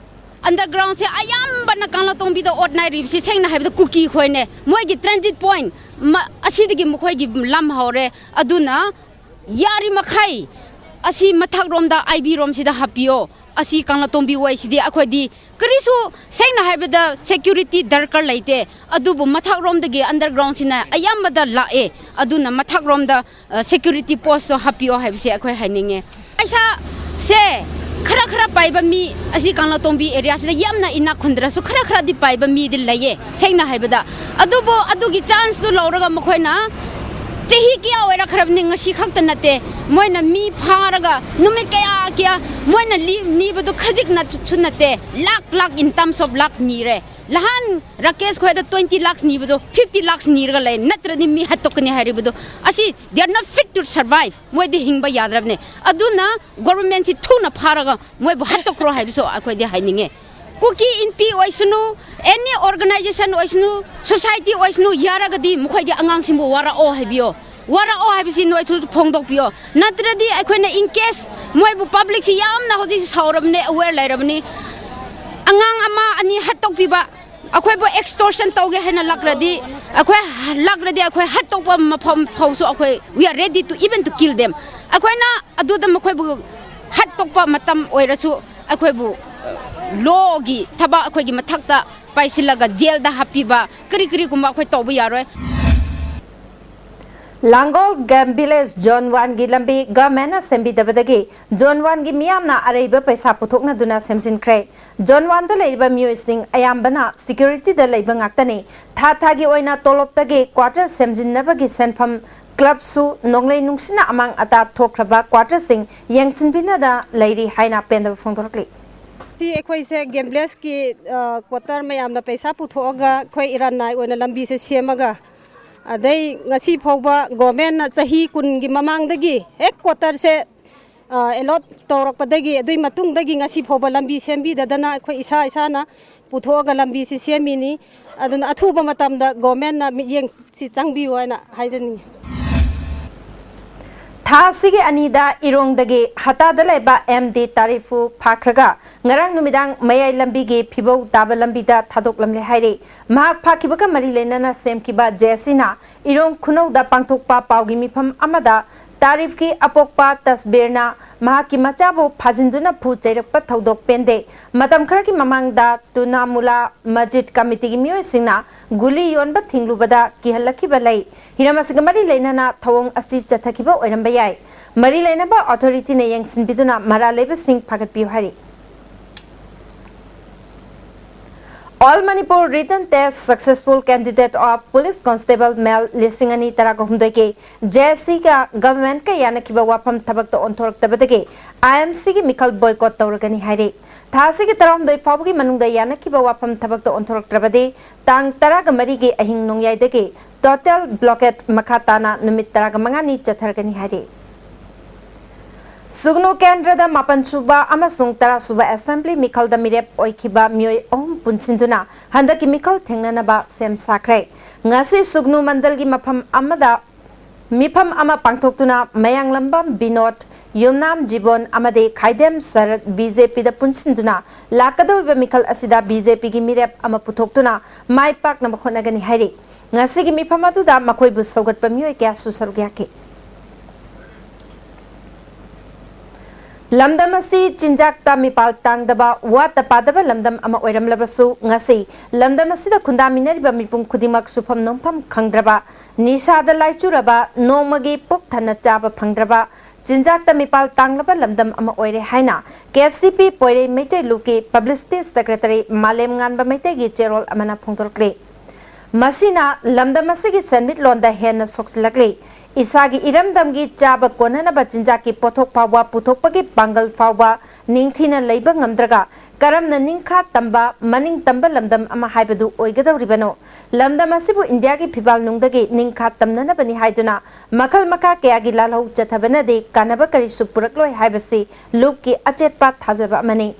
ꯑꯟꯗꯔꯒ꯭ꯔꯥꯎꯟꯁꯦ ꯑꯌꯥꯝꯕꯅ ꯀꯪꯂꯥꯇꯣꯡꯕꯤꯗ ꯑꯣꯠ ꯅꯥꯏꯔꯤꯕꯁꯤ ꯁꯦꯡꯅ ꯍꯥꯏꯕꯗ ꯀꯨꯀꯤ ꯈꯣꯏꯅꯦ꯫ ꯃꯣꯏꯒꯤ ꯇ꯭ꯔꯥꯟꯖꯤꯠ ꯄꯣꯏꯟ ꯑꯁꯤꯗꯒꯤ ꯃꯈꯣꯏꯒꯤ ꯂꯝ ꯍꯧꯔꯦ꯫ ꯑꯗꯨꯅ ꯌꯥꯔꯤꯃꯈꯩ ꯑꯁꯤ ꯃꯊꯛꯔꯣꯝꯗ ꯑꯥꯏ ꯕꯤ ꯔꯣꯝꯁꯤꯗ ꯍꯥꯞꯄꯤꯌꯣ꯫ ꯑꯁꯤ ꯀꯪꯂꯥꯇꯣꯡꯕꯤ ꯋꯥꯏꯁꯤꯗꯤ ꯑꯩꯈꯣꯏꯗꯤ ꯀꯔꯤꯁꯨ ꯁꯦꯡꯅ ꯍꯥꯏꯕꯗ ꯁꯦꯀ꯭ꯌꯨꯔꯤꯇꯤ ꯗꯔꯀꯥꯔ ꯂꯩꯇꯦ꯫ ꯑꯗꯨꯕꯨ ꯃꯊꯛꯔꯣꯝꯗꯒꯤ ꯑꯟꯗꯔꯒ꯭ꯔꯥꯎꯟꯁꯤꯅ ꯑꯌꯥꯝꯕꯗ ꯂꯥꯛꯑꯦ꯫ ꯑꯗꯨꯅ ꯃꯊꯛꯔꯣꯝꯗ ꯁꯦꯀ꯭ꯌꯨꯔꯤꯇꯤ ꯄꯣꯁꯇꯣ ꯍꯥꯞꯄꯤꯌꯣ ꯍꯥꯏꯕꯁꯦ ꯑꯩꯈꯣꯏ ꯍꯥꯏꯅꯤꯡꯉꯦ꯫ ꯄꯩꯁꯥꯁꯦ ꯈꯔ ꯈꯔ ꯄꯥꯏꯕ ꯃꯤ ꯑꯁꯤ ꯀꯪꯂꯥꯇꯣꯡꯕꯤ ꯑꯦꯔꯤꯌꯥꯁꯤꯗ ꯌꯥꯝꯅ ꯏꯅꯥꯛ ꯈꯨꯟꯗ꯭ꯔꯁꯨ ꯈꯔ ꯈꯔꯗꯤ ꯄꯥꯏꯕ ꯃꯤꯗꯤ ꯂꯩꯌꯦ꯫ ꯁꯦꯡꯅ ꯍꯥꯏꯕꯗ ꯑꯗꯨꯕꯨ ꯑꯗꯨꯒꯤ ꯆꯥꯟꯁꯇꯨ ꯂꯧꯔꯒ ꯃꯈꯣꯏꯅ ꯆꯍꯤ ꯀꯌꯥ ꯑꯣꯏꯔꯛꯈ꯭ꯔꯕꯅꯤ, ꯉꯁꯤ ꯈꯛꯇ ꯅꯠꯇꯦ꯫ ꯃꯣꯏꯅ ꯃꯤ ꯐꯥꯔꯒ ꯅꯨꯃꯤꯠ ꯀꯌꯥ ꯀꯌꯥ ꯃꯣꯏꯅ ꯂꯤ ꯅꯤꯕꯗꯨ ꯈꯖꯤꯛꯅꯁꯨ ꯅꯠꯇꯦ, ꯂꯥꯛ ꯂꯥꯛ in terms of ꯂꯥꯛ ꯅꯤꯔꯦ꯫ ꯅꯍꯥꯟ ꯔꯥꯀꯦꯁ ꯈꯣꯏꯗ twenty lakhs ꯅꯤꯕꯗꯣ fifty lakhs ꯅꯤꯔꯒ ꯂꯩ, ꯅꯠꯇ꯭ꯔꯗꯤ ꯃꯤ ꯍꯥꯠꯇꯣꯛꯀꯅꯤ ꯍꯥꯏꯔꯤꯕꯗꯣ ꯑꯁꯤ they are not fit to survive꯫ ꯃꯣꯏꯗꯤ ꯍꯤꯡꯕ ꯌꯥꯗ꯭ꯔꯕꯅꯦ꯫ ꯑꯗꯨꯅ ꯒꯣꯕꯔꯃꯦꯟꯁꯤ ꯊꯨꯅ ꯐꯥꯔꯒ ꯃꯣꯏꯕꯨ ꯍꯥꯠꯇꯣꯛꯈ꯭ꯔꯣ ꯍꯥꯏꯕꯁꯨ ꯑꯩꯈꯣꯏꯗꯤ ꯍꯥꯏꯅꯤꯡꯉꯦ꯫ ꯀꯨꯀꯤ ꯏꯟꯄꯤ ꯑꯣꯏꯁꯅꯨ, ꯑꯦꯅꯤ ꯑꯣꯔꯒꯅꯥꯏꯖꯦꯁꯟ ꯑꯣꯏꯁꯅꯨ, ꯁꯣꯁꯥꯏꯇꯤ ꯑꯣꯏꯁꯅꯨ, ꯌꯥꯔꯒꯗꯤ ꯃꯈꯣꯏꯒꯤ ꯑꯉꯥꯡꯁꯤꯡꯕꯨ ꯋꯥꯔꯛꯑꯣ ꯍꯥꯏꯕꯤꯌꯣ꯫ ꯋꯥꯔꯛꯑꯣ ꯍꯥꯏꯕꯁꯤ ꯅꯣꯏꯁꯨ ꯐꯣꯡꯗꯣꯛꯄꯤꯌꯣ꯫ ꯅꯠꯇ꯭ꯔꯗꯤ ꯑꯩꯈꯣꯏꯅ in case ꯃꯣꯏꯕꯨ, ꯄꯕ꯭ꯂꯤꯛꯁꯤ ꯌꯥꯝꯅ ꯍꯧꯖꯤꯛ ꯁꯥꯎꯔꯕꯅꯦ, ꯑꯋꯦꯌꯔ ꯂꯩꯔꯕꯅꯤ꯫ ꯑꯉꯥꯡ ꯑꯃ ꯑꯅꯤ ꯍꯥꯠꯇꯣꯛꯄꯤꯕ, ꯑꯩꯈꯣꯏꯕꯨ ꯑꯦꯛꯁꯇꯣꯔꯁꯟ ꯇꯧꯒꯦ ꯍꯥꯏꯅ ꯂꯥꯛꯂꯗꯤ, ꯑꯩꯈꯣꯏ ꯂꯥꯛꯂꯗꯤ ꯑꯩꯈꯣꯏ ꯍꯥꯠꯇꯣꯛꯄ ꯃꯐꯝ ꯐꯥꯎꯁꯨ ꯑꯩꯈꯣꯏ, we are ready to even to kill them꯫ ꯑꯩꯈꯣꯏꯅ ꯑꯗꯨꯗ ꯃꯈꯣꯏꯕꯨ ꯍꯥꯠꯇꯣꯛꯄ ꯃꯇꯝ ꯑꯣꯏꯔꯁꯨ, ꯑꯩꯈꯣꯏꯕꯨ ꯂꯣꯒꯤ ꯊꯕꯛ ꯑꯩꯈꯣꯏꯒꯤ ꯃꯊꯛꯇ ꯄꯥꯏꯁꯤꯜꯂꯒ ꯖꯦꯜꯗ ꯍꯥꯞꯄꯤꯕ, ꯀꯔꯤ ꯀꯔꯤꯒꯨꯝꯕ ꯑꯩꯈꯣꯏ ꯇꯧꯕ ꯌꯥꯔꯣꯏ꯫ ꯂꯥꯡꯒꯣꯜ ꯒꯦꯝ ꯚꯤꯂꯦꯖ ꯖꯣꯟ ꯋꯥꯟꯒꯤ ꯂꯝꯕꯤ ꯒꯚꯔꯟꯃꯦꯟꯠꯅ ꯁꯦꯝꯕꯤꯗꯕꯗꯒꯤ ꯖꯣꯟ ꯋꯥꯟꯒꯤ ꯃꯤꯌꯥꯝꯅ ꯑꯔꯩꯕ ꯄꯩꯁꯥ ꯄꯨꯊꯣꯛꯅꯗꯨꯅ ꯁꯦꯝꯖꯤꯟꯈ꯭ꯔꯦ꯫ ꯖꯣꯟ ꯋꯥꯟꯗ ꯂꯩꯔꯤꯕ ꯃꯤꯑꯣꯏꯁꯤꯡ ꯑꯌꯥꯝꯕꯅ ꯁꯦꯀ꯭ꯌꯨꯔꯤꯇꯤꯗ ꯂꯩꯕ ꯉꯥꯛꯇꯅꯤ꯫ ꯊꯥ ꯊꯥꯒꯤ ꯑꯣꯏꯅ ꯇꯣꯂꯣꯞꯇꯒꯤ ꯀ꯭ꯋꯥꯇꯔ ꯁꯦꯝꯖꯤꯟꯅꯕꯒꯤ ꯁꯦꯟꯐꯝ, ꯀ꯭ꯂꯕꯁꯨ ꯅꯣꯡꯂꯩ ꯅꯨꯡꯁꯤꯠꯅ ꯑꯃꯥꯡ ꯑꯇꯥ ꯊꯣꯛꯈ꯭ꯔꯕ ꯀ꯭ꯋꯥꯇꯔꯁꯤꯡ ꯌꯦꯡꯁꯤꯟꯕꯤꯅꯗ ꯂꯩꯔꯤ ꯍꯥꯏꯅ ꯄꯦꯟꯗꯕ ꯐꯣꯡꯗꯣꯔꯛꯂꯤ꯫ ꯁꯤ ꯑꯩꯈꯣꯏꯁꯦ ꯒꯦꯝ ꯚꯤꯂꯦꯖꯀꯤ, ꯑ, ꯀ꯭ꯋꯥꯇꯔ ꯃꯌꯥꯝꯅ ꯄꯩꯁꯥ ꯄꯨꯊꯣꯛꯑꯒ ꯑꯩꯈꯣꯏ ꯏꯔꯥꯟ ꯅꯥꯏ ꯑꯣꯏꯅ ꯂꯝꯕꯤꯁꯦ ꯁꯦꯝꯃꯒ, ꯑꯗꯩ ꯉꯁꯤ ꯐꯥꯎꯕ ꯒꯣꯔꯃꯦꯟꯅ ꯆꯍꯤ ꯀꯨꯟꯒꯤ ꯃꯃꯥꯡꯗꯒꯤ ꯍꯦꯛ ꯀ꯭ꯋꯥꯇꯔꯁꯦ, ꯑ, ꯑꯦꯂꯣꯠ ꯇꯧꯔꯛꯄꯗꯒꯤ, ꯑꯗꯨꯏ ꯃꯇꯨꯡꯗꯒꯤ ꯉꯁꯤ ꯐꯥꯎꯕ ꯂꯝꯕꯤ ꯁꯦꯝꯕꯤꯗꯗꯅ ꯑꯩꯈꯣꯏ ꯏꯁꯥ ꯏꯁꯥꯅ ꯄꯨꯊꯣꯛꯑꯒ ꯂꯝꯕꯤꯁꯤ ꯁꯦꯝꯃꯤꯅꯤ꯫ ꯑꯗꯨꯅ ꯑꯊꯨꯕ ꯃꯇꯝꯗ ꯒꯣꯔꯃꯦꯟꯅ ꯃꯤꯠꯌꯦꯡ ꯁꯤ ꯆꯪꯕꯤꯌꯨ ꯍꯥꯏꯅ ꯍꯥꯏꯖꯅꯤꯡꯉꯤ꯫ ꯊꯥ ꯑꯁꯤꯒꯤ ꯑꯅꯤꯗ ꯏꯔꯣꯡꯗꯒꯤ ꯍꯇꯥꯗ ꯂꯩꯕ ꯑꯦꯝ ꯗꯤ ꯇꯥꯔꯤꯐꯨ ꯐꯥꯈ꯭ꯔꯒ ꯉꯔꯥꯡ ꯅꯨꯃꯤꯗꯥꯡ ꯃꯌꯥꯏ ꯂꯝꯕꯤꯒꯤ ꯐꯤꯕꯧ ꯇꯥꯕ ꯂꯝꯕꯤꯗ ꯊꯥꯗꯣꯛꯂꯝꯂꯦ ꯍꯥꯏꯔꯤ꯫ ꯃꯍꯥꯛ ꯐꯥꯈꯤꯕꯒ ꯃꯔꯤ ꯂꯩꯅꯅ ꯁꯦꯝꯈꯤꯕ ꯖꯦ ꯑꯦꯁ ꯁꯤꯅ ꯏꯔꯣꯡ ꯈꯨꯅꯧꯗ ꯄꯥꯡꯊꯣꯛꯄ ꯄꯥꯎꯒꯤ ꯃꯤꯐꯝ ꯑꯃꯗ ꯇꯥꯔꯤꯐꯀꯤ ꯑꯄꯣꯛꯄ ꯇꯁꯕꯤꯔꯅ ꯃꯍꯥꯛꯀꯤ ꯃꯆꯥꯕꯨ ꯐꯥꯖꯤꯟꯗꯨꯅ ꯐꯨ ꯆꯩꯔꯛꯄ ꯊꯧꯗꯣꯛ ꯄꯦꯟꯗꯦ꯫ ꯃꯇꯝ ꯈꯔꯒꯤ ꯃꯃꯥꯡꯗ ꯇꯨꯅꯥꯃꯨꯂꯥ ꯃꯁꯖꯤꯗ ꯀꯃꯤꯇꯤꯒꯤ ꯃꯤꯑꯣꯏꯁꯤꯡꯅ ꯒꯨꯂꯤ ꯌꯣꯟꯕ ꯊꯤꯡꯂꯨꯕꯗ ꯀꯤꯍꯜꯂꯛꯈꯤꯕ ꯂꯩ꯫ ꯍꯤꯔꯝ ꯑꯁꯤꯒ ꯃꯔꯤ ꯂꯩꯅꯅ ꯊꯧꯑꯣꯡ ꯑꯁꯤ ꯆꯠꯊꯈꯤꯕ ꯑꯣꯏꯔꯝꯕ ꯌꯥꯏ꯫ ꯃꯔꯤ ꯂꯩꯅꯕ ꯑꯣꯊꯣꯔꯤꯇꯤꯅ ꯌꯦꯡꯁꯤꯟꯕꯤꯗꯨꯅ ꯃꯔꯥꯜ ꯂꯩꯕꯁꯤꯡ ꯐꯥꯒꯠꯄꯤꯌꯨ ꯍꯥꯏꯔꯤ꯫ All Manipur written test successful candidate of Police Constable Male ꯂꯤꯁꯤꯡ ꯑꯅꯤ ꯇꯔꯥꯍꯨꯝꯗꯣꯏꯒꯤ ꯖꯦ ꯑꯦꯁ ꯁꯤꯒ ꯒꯚꯔꯟꯃꯦꯟꯠꯀ ꯌꯥꯅꯈꯤꯕ ꯋꯥꯐꯝ ꯊꯕꯛꯇ ꯑꯣꯟꯊꯣꯔꯛꯇꯕꯗꯒꯤ ꯑꯥꯏ ꯑꯦꯝ ꯁꯤꯒꯤ ꯃꯤꯈꯜ ꯕꯣꯏꯀꯣꯠ ꯇꯧꯔꯒꯅꯤ ꯍꯥꯏꯔꯤ꯫ ꯊꯥ ꯑꯁꯤꯒꯤ ꯇꯔꯥꯍꯨꯝꯗꯣꯏ ꯐꯥꯎꯕꯒꯤ ꯃꯅꯨꯡꯗ ꯌꯥꯅꯈꯤꯕ ꯋꯥꯐꯝ ꯊꯕꯛꯇ ꯑꯣꯟꯊꯣꯔꯛꯇ꯭ꯔꯕꯗꯤ ꯇꯥꯡ ꯇꯔꯥꯒ ꯃꯔꯤꯒꯤ ꯑꯍꯤꯡ ꯅꯣꯡꯌꯥꯏꯗꯒꯤ ꯇꯣꯇꯦꯜ ꯕ꯭ꯂꯣꯀꯦꯠ ꯃꯈꯥ ꯇꯥꯅ ꯅꯨꯃꯤꯠ ꯇꯔꯥꯒ ꯃꯉꯥꯅꯤ ꯆꯠꯊꯔꯒꯅꯤ ꯍꯥꯏꯔꯤ꯫ ꯁꯨꯒꯅꯨ ꯀꯦꯟꯗ꯭ꯔꯗ ꯃꯥꯄꯟ ꯁꯨꯕ ꯑꯃꯁꯨꯡ ꯇꯔꯥ ꯁꯨꯕ ꯑꯦꯁꯦꯝꯕ꯭ꯂꯤ ꯃꯤꯈꯜꯗ ꯃꯤꯔꯦꯞ ꯑꯣꯏꯈꯤꯕ ꯃꯤꯑꯣꯏ ꯑꯍꯨꯝ ꯄꯨꯟꯁꯤꯟꯗꯨꯅ ꯍꯟꯗꯛꯀꯤ ꯃꯤꯈꯜ ꯊꯦꯡꯅꯅꯕ ꯁꯦꯝ ꯁꯥꯈ꯭ꯔꯦ꯫ ꯉꯁꯤ ꯁꯨꯒꯅꯨ ꯃꯟꯗꯜꯒꯤ ꯃꯐꯝ ꯑꯃꯗ ꯃꯤꯐꯝ ꯑꯃ ꯄꯥꯡꯊꯣꯛꯇꯨꯅ ꯃꯌꯥꯡꯂꯝꯕꯝ ꯕꯤꯅꯣꯗ, ꯌꯨꯝꯅꯥꯝ ꯖꯤꯕꯣꯟ ꯑꯃꯗꯤ ꯈꯥꯏꯗꯦꯝ ꯁꯔꯠ ꯕꯤ ꯖꯦ ꯄꯤꯗ ꯄꯨꯟꯁꯤꯟꯗꯨꯅ ꯂꯥꯛꯀꯗꯧꯔꯤꯕ ꯃꯤꯈꯜ ꯑꯁꯤꯗ ꯕꯤ ꯖꯦ ꯄꯤꯒꯤ ꯃꯤꯔꯦꯞ ꯑꯃ ꯄꯨꯊꯣꯛꯇꯨꯅ ꯃꯥꯏ ꯄꯥꯛꯅꯕ ꯍꯣꯠꯅꯒꯅꯤ ꯍꯥꯏꯔꯤ꯫ ꯉꯁꯤꯒꯤ ꯃꯤꯐꯝ ꯑꯗꯨꯗ ꯃꯈꯣꯏꯕꯨ ꯁꯧꯒꯠꯄ ꯃꯤꯑꯣꯏ ꯀꯌꯥꯁꯨ ꯁꯔꯨꯛ ꯌꯥꯈꯤ꯫ ꯂꯝꯗꯝ ꯑꯁꯤ ꯆꯤꯟꯖꯥꯛꯇ ꯃꯤꯄꯥꯜ ꯇꯥꯡꯗꯕ, ꯋꯥꯠꯇ ꯄꯥꯗꯕ ꯂꯝꯗꯝ ꯑꯃ ꯑꯣꯏꯔꯝꯂꯕꯁꯨ, ꯉꯁꯤ ꯂꯝꯗꯝ ꯑꯁꯤꯗ ꯈꯨꯟꯗꯥꯃꯤꯟꯅꯔꯤꯕ ꯃꯤꯄꯨꯝ ꯈꯨꯗꯤꯡꯃꯛ ꯁꯨꯐꯝ ꯅꯣꯝꯐꯝ ꯈꯪꯗ꯭ꯔꯕ, ꯅꯤꯁꯥꯗ ꯂꯥꯏꯆꯨꯔꯕ, ꯅꯣꯡꯃꯒꯤ ꯄꯨꯛ ꯊꯟꯅ ꯆꯥꯕ ꯐꯪꯗ꯭ꯔꯕ, ꯆꯤꯟꯖꯥꯛꯇ ꯃꯤꯄꯥꯜ ꯇꯥꯡꯂꯕ ꯂꯝꯗꯝ ꯑꯃ ꯑꯣꯏꯔꯦ ꯍꯥꯏꯅ ꯀꯦ ꯑꯦꯁ ꯗꯤ ꯄꯤ ꯄꯣꯏꯔꯩ ꯃꯩꯇꯩ ꯂꯨꯞꯀꯤ ꯄꯕ꯭ꯂꯤꯁꯤꯇꯤ ꯁꯦꯀ꯭ꯔꯦꯇꯔꯤ ꯃꯥꯂꯦꯝꯉꯥꯟꯕ ꯃꯩꯇꯩꯒꯤ ꯆꯦꯔꯣꯜ ꯑꯃꯅ ꯐꯣꯡꯗꯣꯔꯛꯂꯤ꯫ ꯃꯁꯤꯅ ꯂꯝꯗꯝ ꯑꯁꯤꯒꯤ ꯁꯦꯟꯃꯤꯠꯂꯣꯟꯗ ꯍꯦꯟꯅ ꯁꯣꯛꯆꯤꯜꯂꯛꯂꯤ꯫ ꯏꯁꯥꯒꯤ ꯏꯔꯝꯗꯝꯒꯤ ꯆꯥꯕ ꯀꯣꯟꯅꯅꯕ ꯆꯤꯟꯖꯥꯛꯀꯤ ꯄꯣꯠꯊꯣꯛ ꯐꯥꯎꯕ ꯄꯨꯊꯣꯛꯄꯒꯤ ꯄꯥꯡꯒꯜ ꯐꯥꯎꯕ ꯅꯤꯡꯊꯤꯅ ꯂꯩꯕ ꯉꯝꯗ꯭ꯔꯒ ꯀꯔꯝꯅ ꯅꯤꯡꯈꯥ ꯇꯝꯕ, ꯃꯅꯤꯡ ꯇꯝꯕ ꯂꯝꯗꯝ ꯑꯃ ꯍꯥꯏꯕꯗꯨ ꯑꯣꯏꯒꯗꯧꯔꯤꯕꯅꯣ? ꯂꯝꯗꯝ ꯑꯁꯤꯕꯨ ꯏꯟꯗꯤꯌꯥꯒꯤ ꯐꯤꯕꯥꯜꯅꯨꯡꯗꯒꯤ ꯅꯤꯡꯈꯥ ꯇꯝꯅꯅꯕꯅꯤ ꯍꯥꯏꯗꯨꯅ ꯃꯈꯜ ꯃꯈꯥ ꯀꯌꯥꯒꯤ ꯂꯥꯜꯍꯧ ꯆꯠꯊꯕꯅꯗꯤ ꯀꯥꯟꯅꯕ ꯀꯔꯤꯁꯨ ꯄꯨꯔꯛꯂꯣꯏ ꯍꯥꯏꯕꯁꯤ ꯂꯨꯞꯀꯤ ꯑꯆꯦꯠꯄ ꯊꯥꯖꯕ ꯑꯃꯅꯤ꯫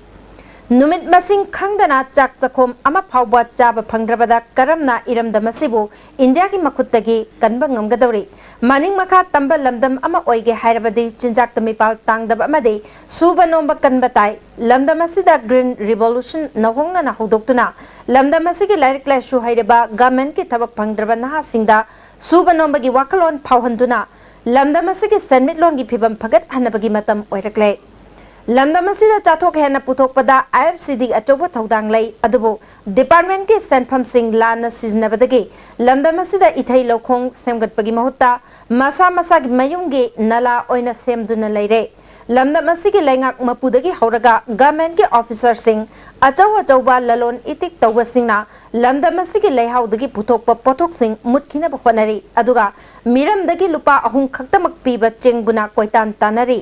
ꯅꯨꯃꯤꯠ ꯃꯁꯤꯡ ꯈꯪꯗꯅ ꯆꯥꯛ ꯆꯥꯛꯈꯣꯝ ꯑꯃ ꯐꯥꯎꯕ ꯆꯥꯕ ꯐꯪꯗ꯭ꯔꯕꯗ ꯀꯔꯝꯅ ꯏꯔꯝꯗꯝ ꯑꯁꯤꯕꯨ ꯏꯟꯗꯤꯌꯥꯒꯤ ꯃꯈꯨꯠꯇꯒꯤ ꯀꯟꯕ ꯉꯝꯒꯗꯧꯔꯤ? ꯃꯅꯤꯡ ꯃꯈꯥ ꯇꯝꯕ ꯂꯝꯗꯝ ꯑꯃ ꯑꯣꯏꯒꯦ ꯍꯥꯏꯔꯕꯗꯤ ꯆꯤꯟꯖꯥꯛꯇ ꯃꯤꯄꯥꯜ ꯇꯥꯡꯗꯕ ꯑꯃꯗꯤ ꯁꯨꯕ ꯅꯣꯝꯕ ꯀꯟꯕ ꯇꯥꯏ꯫ ꯂꯝꯗꯝ ꯑꯁꯤꯗ Green Revolution ꯅꯧꯍꯣꯡꯅꯅ ꯍꯧꯗꯣꯛꯇꯨꯅ ꯂꯝꯗꯝ ꯑꯁꯤꯒꯤ ꯂꯥꯏꯔꯤꯛ ꯂꯥꯏꯁꯨ ꯍꯩꯔꯕ ꯒꯃꯦꯟꯒꯤ ꯊꯕꯛ ꯐꯪꯗ꯭ꯔꯕ ꯅꯍꯥꯁꯤꯡꯗ ꯁꯨꯕ ꯅꯣꯝꯕꯒꯤ ꯋꯥꯈꯜꯂꯣꯟ ꯐꯥꯎꯍꯟꯗꯨꯅ ꯂꯝꯗꯝ ꯑꯁꯤꯒꯤ ꯁꯦꯟꯃꯤꯠꯂꯣꯟꯒꯤ ꯐꯤꯕꯝ ꯐꯒꯠꯍꯟꯅꯕꯒꯤ ꯃꯇꯝ ꯑꯣꯏꯔꯛꯂꯦ꯫ ꯂꯝꯗꯝ ꯑꯁꯤꯗ ꯆꯥꯊꯣꯛ ꯍꯦꯟꯅ ꯄꯨꯊꯣꯛꯄꯗ ꯑꯥꯏ ꯑꯦꯐ ꯁꯤ ꯗꯤ ꯑꯆꯧꯕ ꯊꯧꯗꯥꯡ ꯂꯩ, ꯑꯗꯨꯕꯨ ꯗꯤꯄꯥꯔꯠꯃꯦꯟꯠꯀꯤ ꯁꯦꯟꯐꯝꯁꯤꯡ ꯂꯥꯟꯅ ꯁꯤꯖꯤꯟꯅꯕꯗꯒꯤ ꯂꯝꯗꯝ ꯑꯁꯤꯗ ꯏꯊꯩ ꯂꯧꯈꯣꯡ ꯁꯦꯝꯒꯠꯄꯒꯤ ꯃꯍꯨꯠꯇ ꯃꯁꯥ ꯃꯁꯥꯒꯤ ꯃꯌꯨꯝꯒꯤ ꯅꯂꯥ ꯑꯣꯏꯅ ꯁꯦꯝꯗꯨꯅ ꯂꯩꯔꯦ꯫ ꯂꯝꯗꯝ ꯑꯁꯤꯒꯤ ꯂꯩꯉꯥꯛ ꯃꯄꯨꯗꯒꯤ ꯍꯧꯔꯒ ꯒꯃꯦꯟꯠꯀꯤ ꯑꯣꯐꯤꯁꯥꯔꯁꯤꯡ, ꯑꯆꯧ ꯑꯆꯧꯕ ꯂꯂꯣꯟ ꯏꯇꯤꯛ ꯇꯧꯕꯁꯤꯡꯅ ꯂꯝꯗꯝ ꯑꯁꯤꯒꯤ ꯂꯩꯍꯥꯎꯗꯒꯤ ꯄꯨꯊꯣꯛꯄ ꯄꯣꯠꯊꯣꯛꯁꯤꯡ ꯃꯨꯠꯈꯤꯅꯕ ꯍꯣꯠꯅꯔꯤ, ꯑꯗꯨꯒ ꯃꯤꯔꯝꯗꯒꯤ ꯂꯨꯄꯥ ꯑꯍꯨꯝ ꯈꯛꯇꯃꯛ ꯄꯤꯕ ꯆꯦꯡꯕꯨꯅ ꯀꯣꯏꯇꯥꯟ ꯇꯥꯟꯅꯔꯤ꯫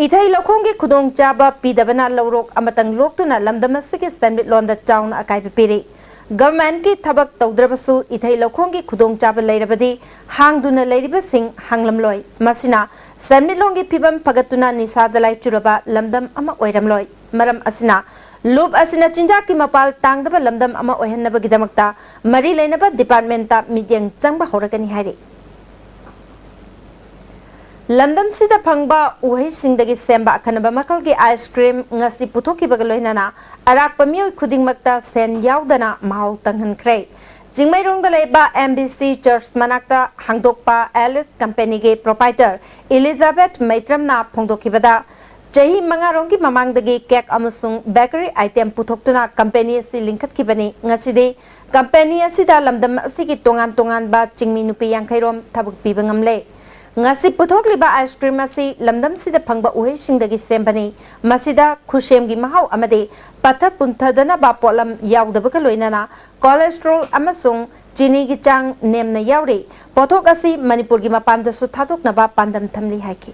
ꯏꯊꯩ ꯂꯧꯈꯣꯡꯒꯤ ꯈꯨꯗꯣꯡꯆꯥꯕ ꯄꯤꯗꯕꯅ ꯂꯧꯔꯣꯛ ꯑꯃꯇꯪ ꯂꯣꯛꯇꯨꯅ ꯂꯝꯗꯝ ꯑꯁꯤꯒꯤ ꯁꯦꯟꯃꯤꯠꯂꯣꯟꯗ ꯆꯥꯎꯅ ꯑꯀꯥꯏꯕ ꯄꯤꯔꯤ꯫ ꯒꯃꯦꯟꯠꯀꯤ ꯊꯕꯛ ꯇꯧꯗ꯭ꯔꯕꯁꯨ ꯏꯊꯩ ꯂꯧꯈꯣꯡꯒꯤ ꯈꯨꯗꯣꯡꯆꯥꯕ ꯂꯩꯔꯕꯗꯤ ꯍꯥꯡꯗꯨꯅ ꯂꯩꯔꯤꯕꯁꯤꯡ ꯍꯥꯡꯂꯝꯂꯣꯏ꯫ ꯃꯁꯤꯅ ꯁꯦꯟꯃꯤꯠꯂꯣꯟꯒꯤ ꯐꯤꯕꯝ ꯐꯒꯠꯇꯨꯅ ꯅꯤꯁꯥꯗ ꯂꯥꯏꯆꯨꯔꯕ ꯂꯝꯗꯝ ꯑꯃ ꯑꯣꯏꯔꯝꯂꯣꯏ꯫ ꯃꯔꯝ ꯑꯁꯤꯅ ꯂꯨꯞ ꯑꯁꯤꯅ ꯆꯤꯟꯖꯥꯛꯀꯤ ꯃꯄꯥꯜ ꯇꯥꯡꯗꯕ ꯂꯝꯗꯝ ꯑꯃ ꯑꯣꯏꯍꯟꯅꯕꯒꯤꯗꯃꯛꯇ ꯃꯔꯤ ꯂꯩꯅꯕ ꯗꯤꯄꯥꯔꯠꯃꯦꯟꯠꯇ ꯃꯤꯠꯌꯦꯡ ꯆꯪꯕ ꯍꯧꯔꯒꯅꯤ ꯍꯥꯏꯔꯤ꯫ ꯂꯝꯗꯝꯁꯤꯗ ꯐꯪꯕ ꯎꯍꯩꯁꯤꯡꯗꯒꯤ ꯁꯦꯝꯕ ꯑꯈꯟꯅꯕ ꯃꯈꯜꯒꯤ ꯑꯥꯏꯁ ꯀ꯭ꯔꯤꯝ ꯉꯁꯤ ꯄꯨꯊꯣꯛꯈꯤꯕꯒ ꯂꯣꯏꯅꯅ ꯑꯔꯥꯛꯄ ꯃꯤꯑꯣꯏ ꯈꯨꯗꯤꯡꯃꯛꯇ ꯁꯦꯟ ꯌꯥꯎꯗꯅ ꯃꯍꯥꯎ ꯇꯪꯍꯟꯈ꯭ꯔꯦ꯫ ꯆꯤꯡꯃꯩꯔꯣꯡꯗ ꯂꯩꯕ ꯑꯦꯝ ꯕꯤ ꯁꯤ ꯆꯔꯆ ꯃꯅꯥꯛꯇ ꯍꯥꯡꯗꯣꯛꯄ ꯑꯦꯂꯤꯁ ꯀꯝꯄꯦꯅꯤꯒꯤ ꯄ꯭ꯔꯣꯄꯥꯏꯇꯔ ꯏꯂꯤꯖꯥꯕꯦꯊ ꯃꯩꯇ꯭ꯔꯝꯅ ꯐꯣꯡꯗꯣꯛꯈꯤꯕꯗ, ꯆꯍꯤ ꯃꯉꯥꯔꯣꯝꯒꯤ ꯃꯃꯥꯡꯗꯒꯤ ꯀꯦꯛ ꯑꯃꯁꯨꯡ ꯕꯦꯀꯔꯤ ꯑꯥꯏꯇꯦꯝ ꯄꯨꯊꯣꯛꯇꯨꯅ ꯀꯝꯄꯦꯅꯤ ꯑꯁꯤ ꯂꯤꯡꯈꯠꯈꯤꯕꯅꯤ꯫ ꯉꯁꯤꯗꯤ ꯀꯝꯄꯦꯅꯤ ꯑꯁꯤꯗ ꯂꯝꯗꯝ ꯑꯁꯤꯒꯤ ꯇꯣꯉꯥꯟ ꯇꯣꯉꯥꯟꯕ ꯆꯤꯡꯃꯤ ꯅꯨꯄꯤ ꯌꯥꯡꯈꯩꯔꯣꯝ ꯊꯕꯛ ꯄꯤꯕ ꯉꯝꯂꯦ꯫ ꯉꯁꯤ ꯄꯨꯊꯣꯛꯂꯤꯕ ꯑꯥꯏꯁ ꯀ꯭ꯔꯤꯝ ꯑꯁꯤ ꯂꯝꯗꯝꯁꯤꯗ ꯐꯪꯕ ꯎꯍꯩꯁꯤꯡꯗꯒꯤ ꯁꯦꯝꯕꯅꯤ꯫ ꯃꯁꯤꯗ ꯈꯨꯁꯦꯝꯒꯤ ꯃꯍꯥꯎ ꯑꯃꯗꯤ ꯄꯠꯊ ꯄꯨꯝꯊꯗꯅꯕ ꯄꯣꯠꯂꯝ ꯌꯥꯎꯗꯕꯒ ꯂꯣꯏꯅꯅ ꯀꯣꯂꯦꯁꯇ꯭ꯔꯣꯜ ꯑꯃꯁꯨꯡ ꯆꯤꯅꯤꯒꯤ ꯆꯥꯡ ꯅꯦꯝꯅ ꯌꯥꯎꯔꯤ꯫ ꯄꯣꯠꯊꯣꯛ ꯑꯁꯤ ꯃꯅꯤꯄꯨꯔꯒꯤ ꯃꯄꯥꯟꯗꯁꯨ ꯊꯥꯗꯣꯛꯅꯕ ꯄꯥꯟꯗꯝ ꯊꯝꯂꯤ ꯍꯥꯏꯈꯤ꯫